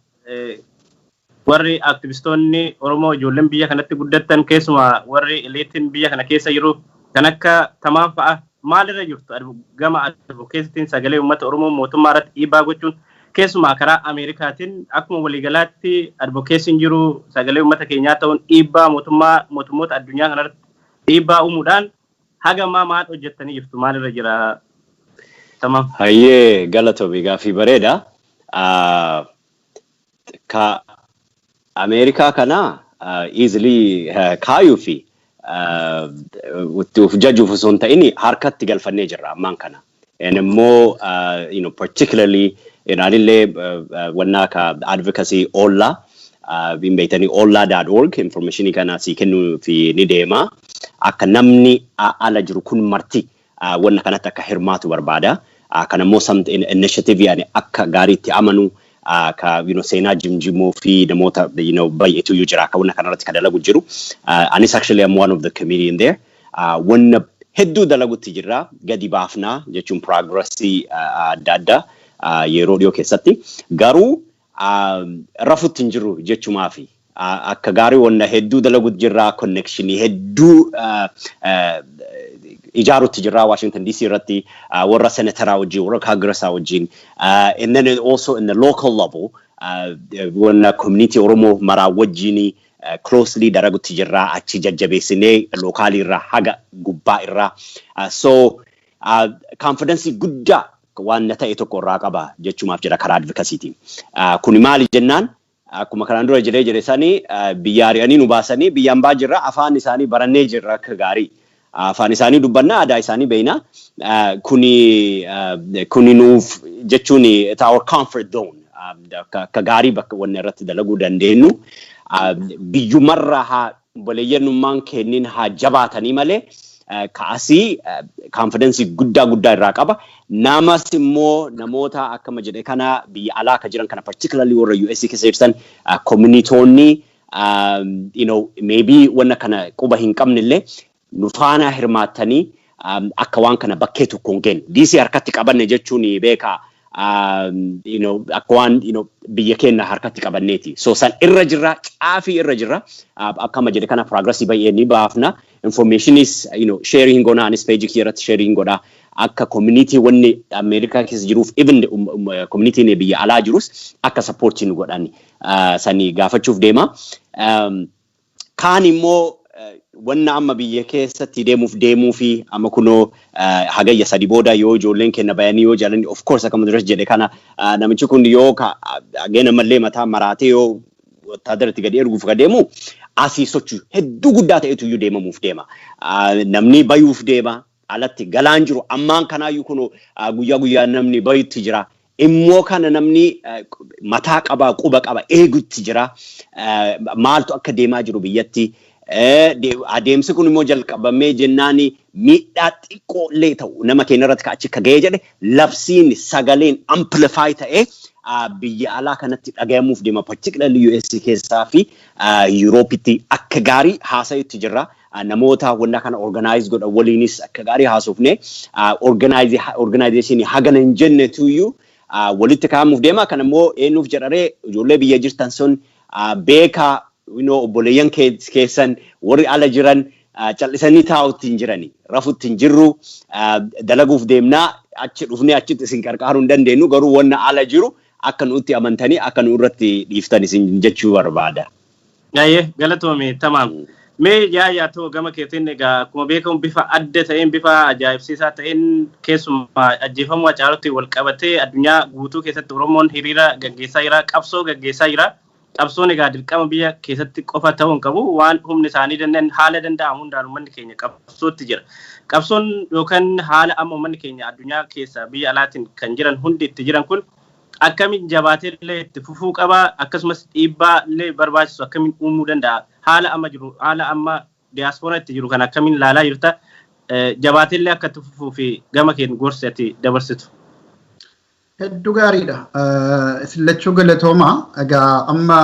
warri aktivistoonni Oromoo, ijoolleen biyya kanatti guddattan, keessumaa warri eliitiin biyya kana keessa jiru kan akka Tamaam fa'a maalirra jirtu gama advocacytiin, sagalee uummata Oromoo mootummaa irratti dhiibbaa gochuun, keessumaa karaa Ameerikaatiin akkuma waliigalaatti advocacyn jiru sagalee uummata keenyaa ta'uun dhiibbaa mootummaa mootummoota addunyaa kanarratti dhiibbaa uumuudhaan haga ammaa maal hojjettanii jirtu, maalirra jira, Tamaam? Hayyee, galatoomi, gaaffii bareeda. Ka Ameerikaa kana easily kaayuu fi itti of jajuuf osoo hin ta'in harkatti galfannee jirra ammaan kana. And immoo particularly anillee wannaa ka advocacy OLLAA hin beektanii, ollaa.org informationii kana sii kennuu fi ni deema. Akka namni ala jiru kun marti wanna kanatti akka hirmaatu barbaada. Kan ammoo some initiative yaani akka gaariitti amanu ka seenaa jimjimoo fi namoota baay'eetu iyyuu jira akka wanna kanarratti ka dalagu jiru. Anis actually am one of the comedian there. Wanna hedduu dalagutti jirra, gadi baafnaa jechuun progressii adda addaa yeroo dhiyoo keessatti. Garuu rafutti hin jiru jechumaafi. Akka gaarii wanna hedduu dalaguutu jirra, connectionii hedduu ijaarutti jirra Washington DC irratti, warra senataraa wajjin, warra Congressaa wajjin, and then also in the local level wanna community Oromoo maraa wajjin closely dalagutti jirra, achi jajjabeessinee localii irraa haga gubbaa irraa. So confidence guddaa waan ta'e tokko irraa qaba jechumaaf jira karaa advocacytiin. Kuni maali jennaan, akkuma kanaan dura jedhee jedhe sanii, biyya ari'anii nu baasanii biyyaan baa jirra, afaan isaanii barannee jirra akka gaarii. Afaan isaanii dubbannaa, aadaa isaanii beekna. Kuni nuuf jechuun it's our comfort zone. Akka gaarii bakka wanni irratti dalaguu dandeenyu. Biyyumarraa haa obboleeyyannummaan kennin haa jabaatanii malee, kaasii confidence guddaa guddaa irraa qaba. Namas immoo namoota akkama jedhe kana biyya alaa akka jiran kana, particularly warra US keessa jirtan, communitoonni maybe wanna kana quba hin qabne illee nu faana hirmaattanii akka waan kana bakkee tokkoon kennu. DC harkatti qabanne jechuun beekaa akka waan biyya keenya harkatti qabanneeti. So san irra jirra, caafii irra jirra. Akkama jedhe kana progressii baay'ee ni baafna. Informationis sharing goona, anis page kiyya irratti sharing godha. Akka community wanni Ameerikaa keessa jiruuf, even community biyya alaa jirus akka supportii nu godhan sanii gaafachuuf deema. Kaan immoo wanna amma biyya keessatti deemuuf deemuu fi amma kunoo Hagayya 3 booda yoo ijoolleen keenya bayanii yoo jaalani, of course akkuma duras jedhe kana, namichi kun yoo hageen ammallee mataa maraatee yoo wattaadaratti gadi erguuf ka deemu, asii sochii hedduu guddaa ta'etu iyyuu deemamuuf deema. Namni bayuuf deema, alatti galaan jiru ammaan kanaayyuu kunoo guyyaa guyyaa namni bayutti jira. Immoo kana namni mataa qaba, quba qaba, eegutti jira. Maaltu akka deemaa jiru biyyatti. Adeemsi kun immoo jalqabamee jennaan miidhaa xiqqoo illee ta'u nama keenya irratti achi akka ga'ee jedhe, labsiin sagaleen amplify ta'ee biyya alaa kanatti dhagayamuuf deema, particularly US keessaa fi Yuuroopitti akka gaarii haasa'utti jirra. Namoota wanna kana organize godhan waliinis akka gaarii haasofne, organization hagana hin jennetu iyyuu walitti kaa'amuuf deema. Kan immoo eenyuuf jedharee, ijoollee biyya jirtan sun beekaa, obboleeyyan keessan warri ala jiran callisanii taa'utti hin jirani. Rafutti hin jirru, dalaguuf deemnaa, achi dhufnee achitti isin qarqaaruu hin dandeenyu, garuu wanna ala jiru akka nutti amantanii akka nu irratti dhiiftan isin jechuu barbaada. Ayyee, galatoome tamaam. Mee yaa ta'u, gama keetiin egaa akkuma beekamu bifa adda ta'een, bifa ajaa'ibsiisaa ta'een, keessumaa ajjeefamuu Hacaaluutti wal qabatee addunyaa guutuu keessatti Oromoon hiriira gaggeessaa jira, qabsoo gaggeessaa jira. Qabsoon egaa dirqama biyya keessatti qofa ta'uu hin qabu, waan humni isaanii danda'an, haala danda'amu hundaan uummanni keenya qabsootti jira. Qabsoon yookaan haala amma uummanni keenya addunyaa keessa biyya alaatiin kan jiran hundi itti jiran kun akkamiin jabaatee illee itti fufuu qaba? Akkasumas dhiibbaa illee barbaachisu akkamiin uumuu danda'a? Haala amma jiru, haala amma diyaaspooraa itti jiru kan akkamiin ilaalaa jirta? Jabaatee illee akka itti fufuu fi gama keen gorsi ati dabarsitu. Hedduu gaariidha. Isin lachuu galatooma. Egaa amma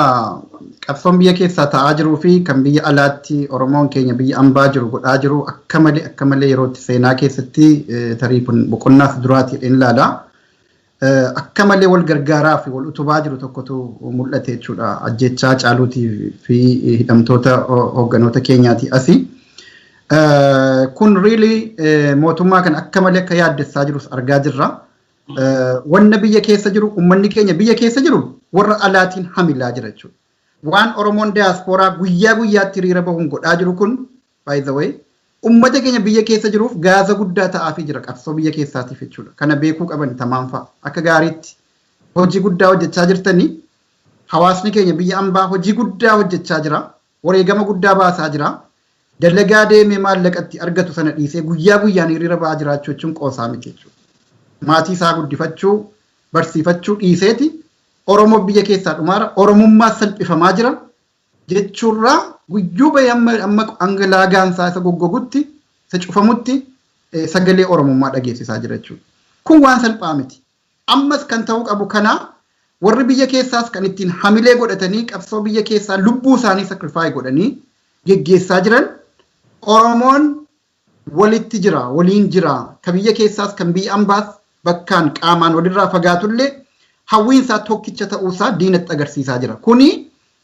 qabsoon biyya keessaa ta'aa jiruu fi kan biyya alaatti Oromoon keenya biyya ambaa jiru godhaa jiru akka malee yerootti seenaa keessatti tarii kun boqonnaas duraati jedheen ilaala. Akka malee wal gargaaraa fi wal utubaa jiru tokkotu mul'ate jechuudha. Ajjechaa Hacaaluutii fi hidhamtoota hoogganoota keenyaati asii. Kun really mootummaa kan akka malee akka yaaddessaa jirus argaa jirra. Wanna biyya keessa jiru, uummanni keenya biyya keessa jiru warra alaatiin hamilaa jira jechuudha. Waan Oromoon diyaaspooraa guyyaa guyyaatti hiriira bahuun godhaa jiru kun, by the way, uummata keenya biyya keessa jiruuf gaaza guddaa ta'aafii jira qabsoo biyya keessaatiif jechuudha. Kana beekuu qaban tamaan fa'a. Akka gaariitti hojii guddaa hojjechaa jirtanii, hawaasni keenya biyya ambaa hojii guddaa hojjechaa jira. Wareegama guddaa baasaa jira. Dalagaa deemee maallaqatti argatu sana dhiisee guyyaa guyyaan hiriira ba'aa jiraachuu jechuun qoosaa miti jechuudha. Maatii isaa guddifachuu, barsiifachuu dhiiseeti Oromoo biyya keessaa dhumaara, Oromummaa salphifamaa jira jechuurraa guyyuu bahee amma hanga laagaan isaa isa goggogutti, isa cufamutti sagalee Oromummaa dhageessisaa jira jechuudha. Kun waan salphaa miti. Ammas kan ta'uu qabu kana, warri biyya keessaas kan ittiin hamilee godhatanii qabsoo biyya keessaa lubbuu isaanii sacrifice godhanii geggeessaa jiran, Oromoon walitti jira, waliin jira. Ka biyya keessaas kan biyya ambaas bakkaan qaamaan walirraa fagaatullee hawwiinsaa tokkicha ta'uusaa diinatti agarsiisaa jira. Kuni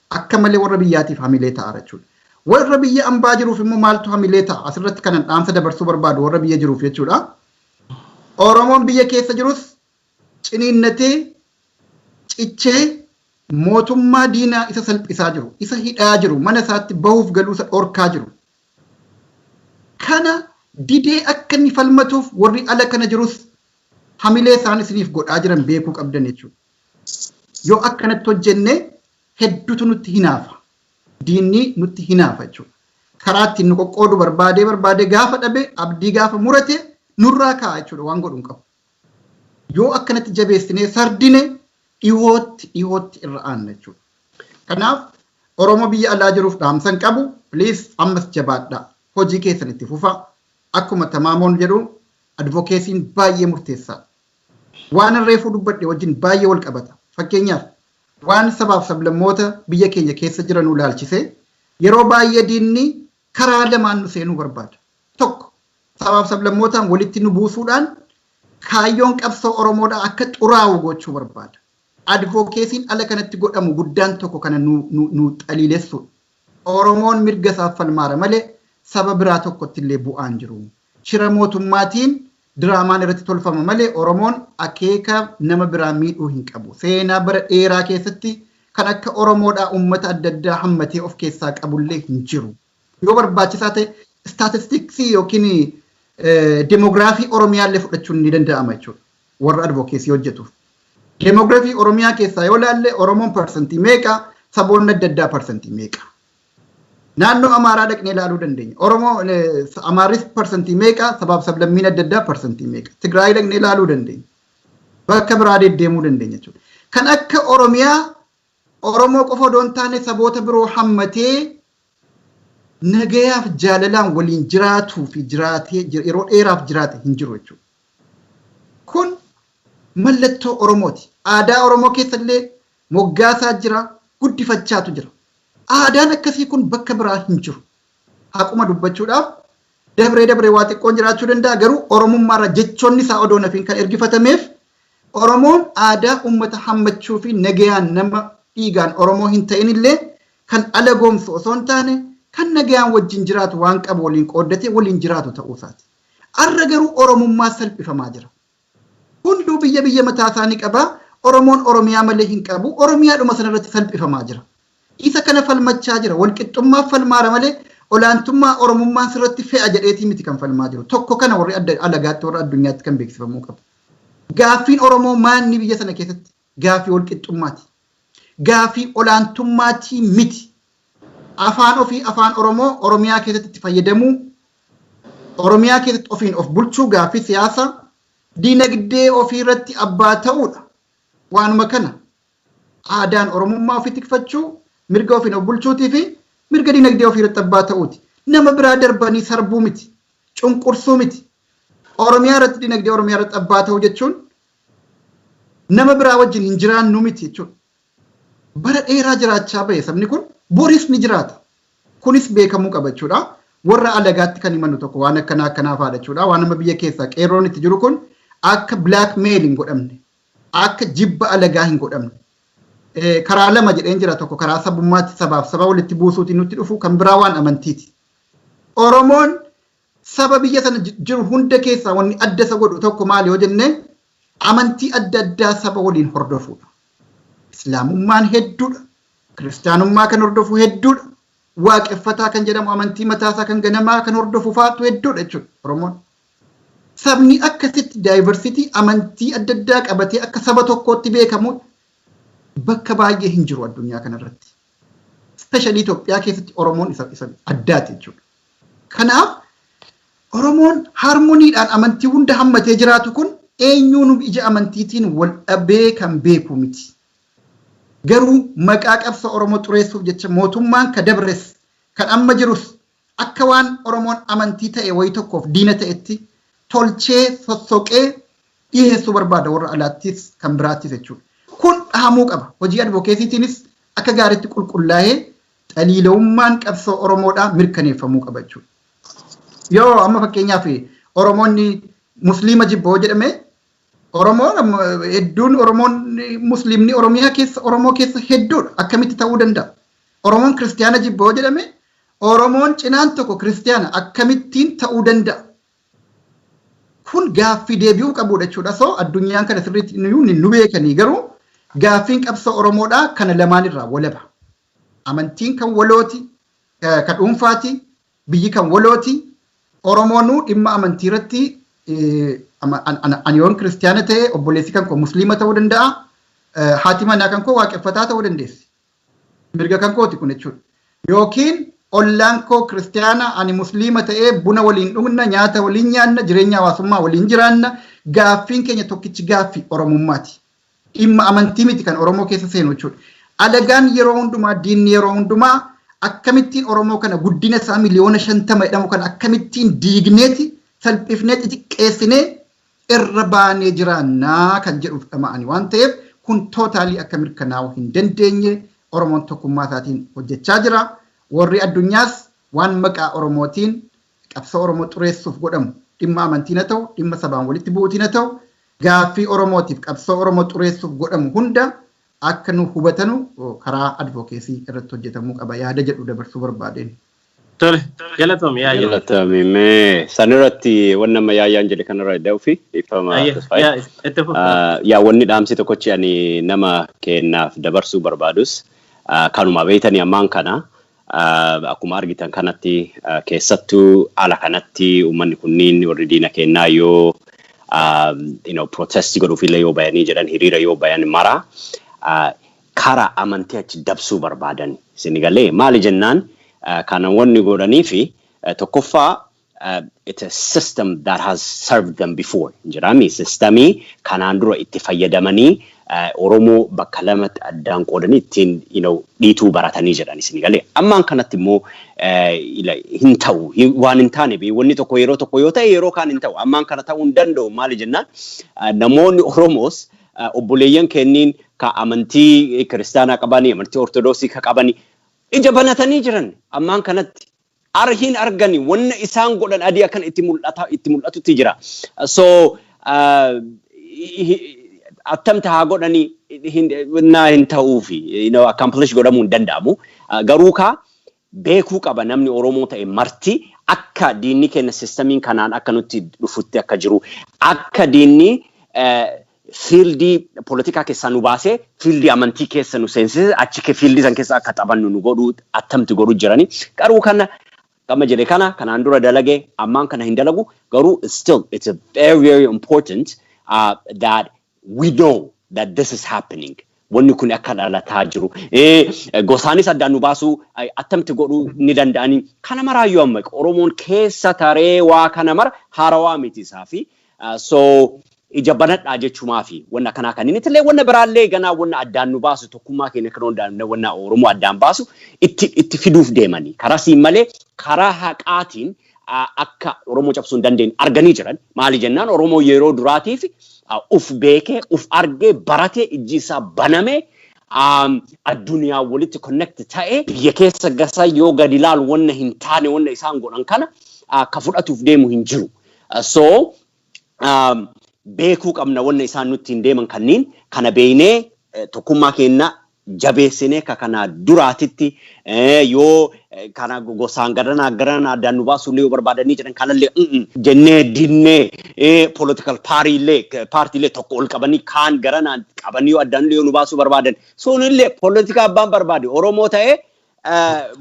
Akka malee warra biyyaatiif hamilee ta'a jechuudha. Warra biyya ambaa jiruuf immoo maaltu hamilee ta'a? Asirratti kanan dhaamsa dabarsuu barbaadu warra biyya jiruuf jechuudha. Oromoon biyya keessa jirus ciniinnatee cichee mootummaa diinaa isa salphisaa jiru, isa hidhaa jiru, mana isaatti bahuuf galuu isa dhorkaa jiru. Kana didee akka inni falmatuuf warri ala kana jirus hamilee isaan isiniif godhaa jiran beekuu qabdan jechuudha. Yoo akkanatti hojjenne hedduutu nutti hinaafa. Diinni nutti hinaafa jechuudha. Karaa ittiin nu qoqqoodu barbaadee barbaadee gaafa dhabe, abdii gaafa murate, nurraa kaa'a jechuudha, waan godhu hin qabu. Yoo akkanatti jabeessinee sardine dhihootti dhihootti irra aanna jechuudha. Kanaaf Oromoo biyya alaa jiruuf dhaamsan qabu, please, ammas jabaadhaa. Hojii keessan itti fufaa. Akkuma Tamaamoon jedhu, advocacyn baay'ee murteessaadha. Waan reefuu dubbadhe wajjin baay'ee wal qabata. Fakkeenyaaf, waan sabaaf sablammoota biyya keenya keessa jiranuu laalchisee yeroo baay'ee diinni karaa lamaan nu seenuu barbaada. Tokko, sabaaf sablammootaan walitti nu buusuudhaan kaayyoon qabsoo Oromoodhaa akka xuraa'u gochuu barbaada. Advocacyn ala kanatti godhamu guddaan tokko kana nu xaliilessuudha. Oromoon mirga isaaf falmaara malee saba biraa tokkotti illee bu'aan jiru. Shira mootummaatiin diraamaan irratti tolfama malee Oromoon akeeka nama biraa miidhuu hin qabu. Seenaa bara dheeraa keessatti kan akka Oromoodhaa uummata adda addaa hammatee of keessaa qabullee hin jiru. Yoo barbaachisaa ta'e statisticsii yookiin demography Oromiyaallee fudhachuun ni danda'ama jechuudha. Warra advocacy hojjetuuf. Demography Oromiyaa keessaa yoo ilaalle, Oromoon parsantii meeqa, saboonni adda addaa parsantii meeqa? Naannoo Amaaraa dhaqnee ilaaluu dandeenya. Oromoo Amaarris parsantii meeqa, sabaaf sablammiin adda addaa parsantii meeqa? Tigraay dhaqnee ilaaluu dandeenya. Bakka biraa deddeemuu dandeenya jechuudha. Kan akka Oromiyaa Oromoo qofa odoo hin taane saboota biroo hammatee nagayaaf jaalalaan waliin jiraatuu fi jiraatee yeroo dheeraaf jiraate hin jiru jechuudha. Kun mallattoo Oromooti. Aadaa Oromoo keessallee moggaasaa jira, guddifachaatu jira. Aadaan akkasii kun bakka biraa hin jiru. Haquma dubbachuudhaaf, dabree dabree waa xiqqoon jiraachuu danda'a, garuu Oromummaarra jechoonni isaa odoo nafiin kan ergifatameef Oromoon aadaa uummata hammachuu fi nagayaan nama dhiigaan Oromoo hin ta'in illee kan ala goomsu osoo hin taane kan nagayaan wajjin jiraatu, waan qabu waliin qooddatee waliin jiraatu ta'uu isaati. Arra garuu Oromummaa salphifamaa jira. Hunduu biyya biyya mataa isaanii qaba. Oromoon Oromiyaa malee hin qabu. Oromiyaadhuma sanarratti salphifamaa jira. Isa kana falmachaa jira. Walqixxummaaf falmaara malee olaantummaa Oromummaan sirratti fe'a jedheetii miti kan falmaa jiru. Tokko kana warri adda alagaatti, warra addunyaatti kan beeksifamuu qabu. Gaaffiin Oromoo maanni biyya sana keessatti gaaffii walqixxummaati. Gaaffii olaantummaatii miti. Afaan ofii, afaan Oromoo, Oromiyaa keessatti itti fayyadamuu, Oromiyaa keessatti ofiin of bulchuu, gaaffii siyaasaa, diinagdee ofii irratti abbaa ta'uudha. Waanuma kana aadaan Oromummaa ofii tikfachuu, mirga ofiin of bulchuutii fi mirga diinagdee ofii irratti abbaa ta'uuti. Nama biraa darbanii sarbuu miti, cunqursuu miti. Oromiyaa irratti, diinagdee Oromiyaa irratti abbaa ta'uu jechuun nama biraa wajjin hin jiraannu miti jechuudha. Bara dheeraa jiraachaa bahe sabni kun, boris ni jiraata. Kunis beekamuu qaba jechuudha. Warra alagaatti kan himannu tokko waan akkanaa akkanaa fa'aadha jechuudha. Waan nama biyya keessaa qeerroon itti jiru kun akka blackmail hin godhamne, akka jibba alagaa hin godhamne. Karaa lama jedheen jira: tokko karaa sabummaatti sabaaf saba walitti buusuutiin nutti dhufu, kan biraa waan amantiiti. Oromoon saba biyya sana jiru hunda keessaa wanni adda isa godhu tokko maali yoo jenne, amantii adda addaa saba waliin hordofuudha. Islaamummaan hedduudha. Kiristaanummaa kan hordofu hedduudha. Waaqeffataa kan jedhamu amantii mataasaa kan ganamaa kan hordofu faatu hedduudha jechuudha Oromoon. Sabni akkasitti diversity amantii adda addaa qabatee akka saba tokkootti beekamu bakka baay'ee hin jiru addunyaa kanarratti. Especially Itoophiyaa keessatti Oromoon isa addaati jechuudha. Kanaaf Oromoon harmonydhaan amantii hunda hammatee jiraatu kun eenyuun ija amantiitiin wal dhabee kan beeku miti. Garuu maqaa qabsoo Oromoo xureessuuf jecha mootummaan ka dabres kan amma jirus akka waan Oromoon amantii ta'e wayii tokkoof diina ta'etti tolchee sossoqee dhiyeessuu barbaada, warra alaattis kan biraattis jechuudha. Kun dhahamuu qaba. Hojii advocacytiinis akka gaariitti qulqullaa'ee xaliilawummaan qabsoo Oromoodhaa mirkaneeffamuu qaba jechuudha. Yoo amma fakkeenyaaf Oromoonni Musliima jibboo jedhame, Oromoon hedduun, Oromoon Musliimni Oromiyaa keessa, Oromoo keessa hedduudha. Akkamitti ta'uu danda'a? Oromoon kiristiyaana jibba yoo jedhame, Oromoon cinaan tokko kiristiyaana akkamittiin ta'uu danda'a? Kun gaaffii deebi'uu qabudha jechuudha. So addunyaan kana sirriitti nu beekanii, garuu gaaffiin qabsoo Oromoodhaa kana lamaan irraa walaba. Amantiin kan walooti, kan dhuunfaati, biyyi kan walooti. Oromoonuu dhimma amantii irratti ani yoon kiristiyaana ta'e, obboleessi kan koo musliima ta'uu danda'a. Haati manaa kan koo waaqeffataa ta'uu dandeessi. Mirga kan kooti kun jechuudha. Yookiin ollaan koo kiristiyaana, ani musliima ta'ee, buna waliin dhugna, nyaata waliin nyaanna, jireenya hawaasummaa waliin jiraanna. Gaaffiin keenya tokkichi gaaffii Oromummaati. Dhimma amantii miti kan Oromoo keessa seenu jechuudha. Alagaan yeroo hundumaa, diinni yeroo hundumaa akkamittiin Oromoo kana, guddina isaa 50,000,000 jedhamu kana akkamittiin diigneeti, salphifnee, xixiqqeessinee irra baanee jiraannaa kan jedhuuf dhama'ani waan ta'eef, kun totally akka mirkanaa'uu hin dandeenye Oromoon tokkummaa isaatiin hojjechaa jira. Warri addunyaas waan maqaa Oromootiin qabsoo Oromoo xureessuuf godhamu, dhimma amantiin haa ta'u, dhimma sabaan walitti bu'uutiin haa ta'u, gaaffii Oromootiif qabsoo Oromoo xureessuuf godhamu hunda akka nu hubatanu karaa advocacy irratti hojjetamuu qaba yaada jedhu dabarsuu barbaadeen. Tole, galatoomi Yaayyaa. Galatoomi. Mee sanirratti wanni amma Yaayyaan jedhe kanarra da'uufi ifama. Itti fufi. Yaa, wanni dhaamsi tokkochi ani nama kennaaf dabarsuu barbaadus kanuma. Beeytanii, ammaan kana akkuma argitan kanatti, keessattuu ala kanatti uummanni kunniin, warri diina kennaa, yoo protest godhuufillee yoo bayanii jedhan, hiriira yoo bayan mara karaa amantii achi dabsuu barbaadan. Isin galee maali jennaan, kana wanni godhanii fi tokkoffaa, it's a system that has served them before jedhami. Systemii kanaan dura itti fayyadamanii Oromoo bakka lamatti addaan qoodanii ittiin dhiituu baratanii jedhan. Isin galee, ammaan kanatti immoo hin ta'u. Waan hin taane, wanni tokko yeroo tokko yoo ta'e, yeroo kaan hin ta'u. Ammaan kana ta'uu hin danda'u. Maali jennaan, namoonni Oromoos obboleeyyan kenniin ka amantii kiristaanaa qabanii, amantii Ortodoksii ka qabanii, ija banatanii jiran. Ammaan kanatti arhin argani, wanna isaan godhan adii akkan itti mul'ata, itti mul'atutti jira. So attamta haa godhani, naa hin ta'uufi accomplish godhamuu hin danda'amu. Garuu kaa beekuu qaba namni Oromoo ta'e marti akka diinni kenna systemiin kanaan akka nutti dhufutti akka jiru, akka diinni fieldii poolitikaa keessaa nu baasee fieldii amantii keessa nu seensise, achi fieldii san keessa akka taphannu nu godhuu attamti godhu jirani. Garuu kana gama jedhe kana kanaan dura dalage, ammaan kana hin dalagu. Garuu still it's a very, very important that we know that this is happening. Wanni kun akka dhalataa jiru. Gosaanis addaan nu baasuu attamti godhuu ni danda'anii. Kana maraayyuu amma Oromoon keessa taree waa kana mara haarawaa miti isaa fi so ija banadhaa jechumaa fi wanna akkanaa kan inni illee, wanna biraallee ganaa wanna addaan nu baasu, tokkummaa keenya kan wanna Oromoo addaan baasu itti fiduuf deemanii, karaa siin malee karaa haqaatiin akka Oromoo cabsuu hin dandeenye arganii jiran. Maali jennaan, Oromoo yeroo duraatiif uf beekee, uf argee, baratee, ijji isaa baname, addunyaa walitti connect ta'e, biyya keessa gasa yoo gadi ilaalu, wanna hin taane wanna isaan godhan kana ka fudhatuuf deemu hin jiru. So beekuu qabna wanna isaan nutti hin deeman kanniin. Kana beeknee, tokkummaa keenya jabeessinee, ka kana duraatitti yoo kana gosaan garanaa garanaa addaan nu baasuu yoo barbaadanii jedhan, kanallee jennee dinnee, political party illee tokko ol qabanii, kaan garanaan qabanii yoo addaan yoo nu baasuu barbaadan, sunillee politika abbaan barbaade Oromoo ta'ee,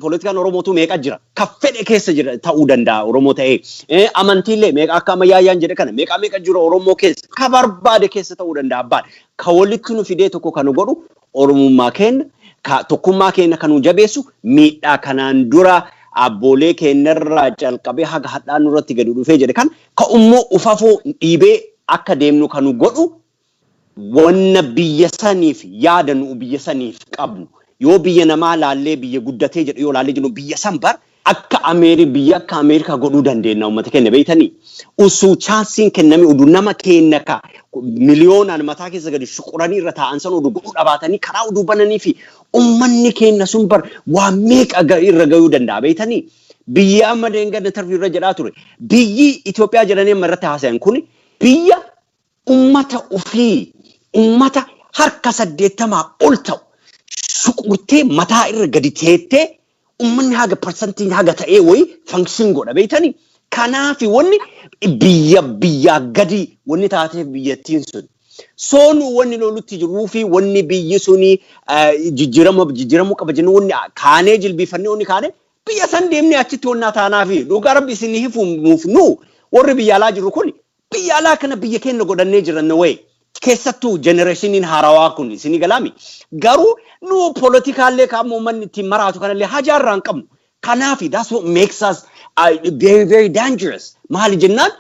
politikaan Oromootu meeqa jira, ka fedhe keessa jira ta'uu danda'a Oromoo ta'ee. Amantiillee meeqa, akka amma Yaayyaan jedhe kana, meeqa meeqa jira Oromoo keessa, ka barbaade keessa ta'uu danda'a abbaan. Ka walitti nu fidee tokko kan nu godhu Oromummaa keenya, ka tokkummaa keenya kan nu jabeessu, miidhaa kanaan dura abboolee keenyarraa calqabee haga hadhaa nurratti gadi dhufee jedhe kan ka immoo ufafoo dhiibee akka deemnu kan nu godhu, wanna biyya saniif yaada nu biyya saniif qabnu. Yoo biyya namaa laallee, biyya guddatee jedhu yoo laallee jennu, biyya san bar akka Ameeri biyya akka Ameerikaa godhuu dandeenya uummata keenya, beeytanii. Usuu chanceiin kenname, oduu nama keenya ka miliyoonaan mataa keessa gadi shuquranii irra taa'an san oduu godhuu dhabaatanii, karaa oduu bananii fi uummanni keenya sun bar waa meeqa irra gahuu danda'a, beeytanii. Biyya amma deengadda tarfii irra jedhaa ture. Biyyi Itoophiyaa jedhanii amma irratti haasayan kun biyya ummata ofii, ummata harka 80 ol ta'u shuquranii Qurqurtee mataa irra gadi teettee uummanni haga parsantiin haga ta'ee wayi function godha, beektanii. Kanaafi wanni biyya biyyaa gadi wanni taateef biyyattiin sun. Soonu wanni lolutti jiruu fi wanni biyyi suni jijjiirama jijjiiramuu qaba jennu, wanni kaanee jilbiifannee, wanni kaanee biyya san deemnee achitti wannaa taanaa fi dhugaa Rabbi isin hifuuf, nu warri biyya alaa jiru kun biyya alaa kana biyya keenya godhannee jiran wayi. Keessattuu generationiin haarawaa kun isinii galaami. Garuu nu poolitikaallee kaammoo uummanni ittiin maraatu kanallee hajaarraa hin qabnu. Kanaafi that's what makes us very, very dangerous. Maali jennaan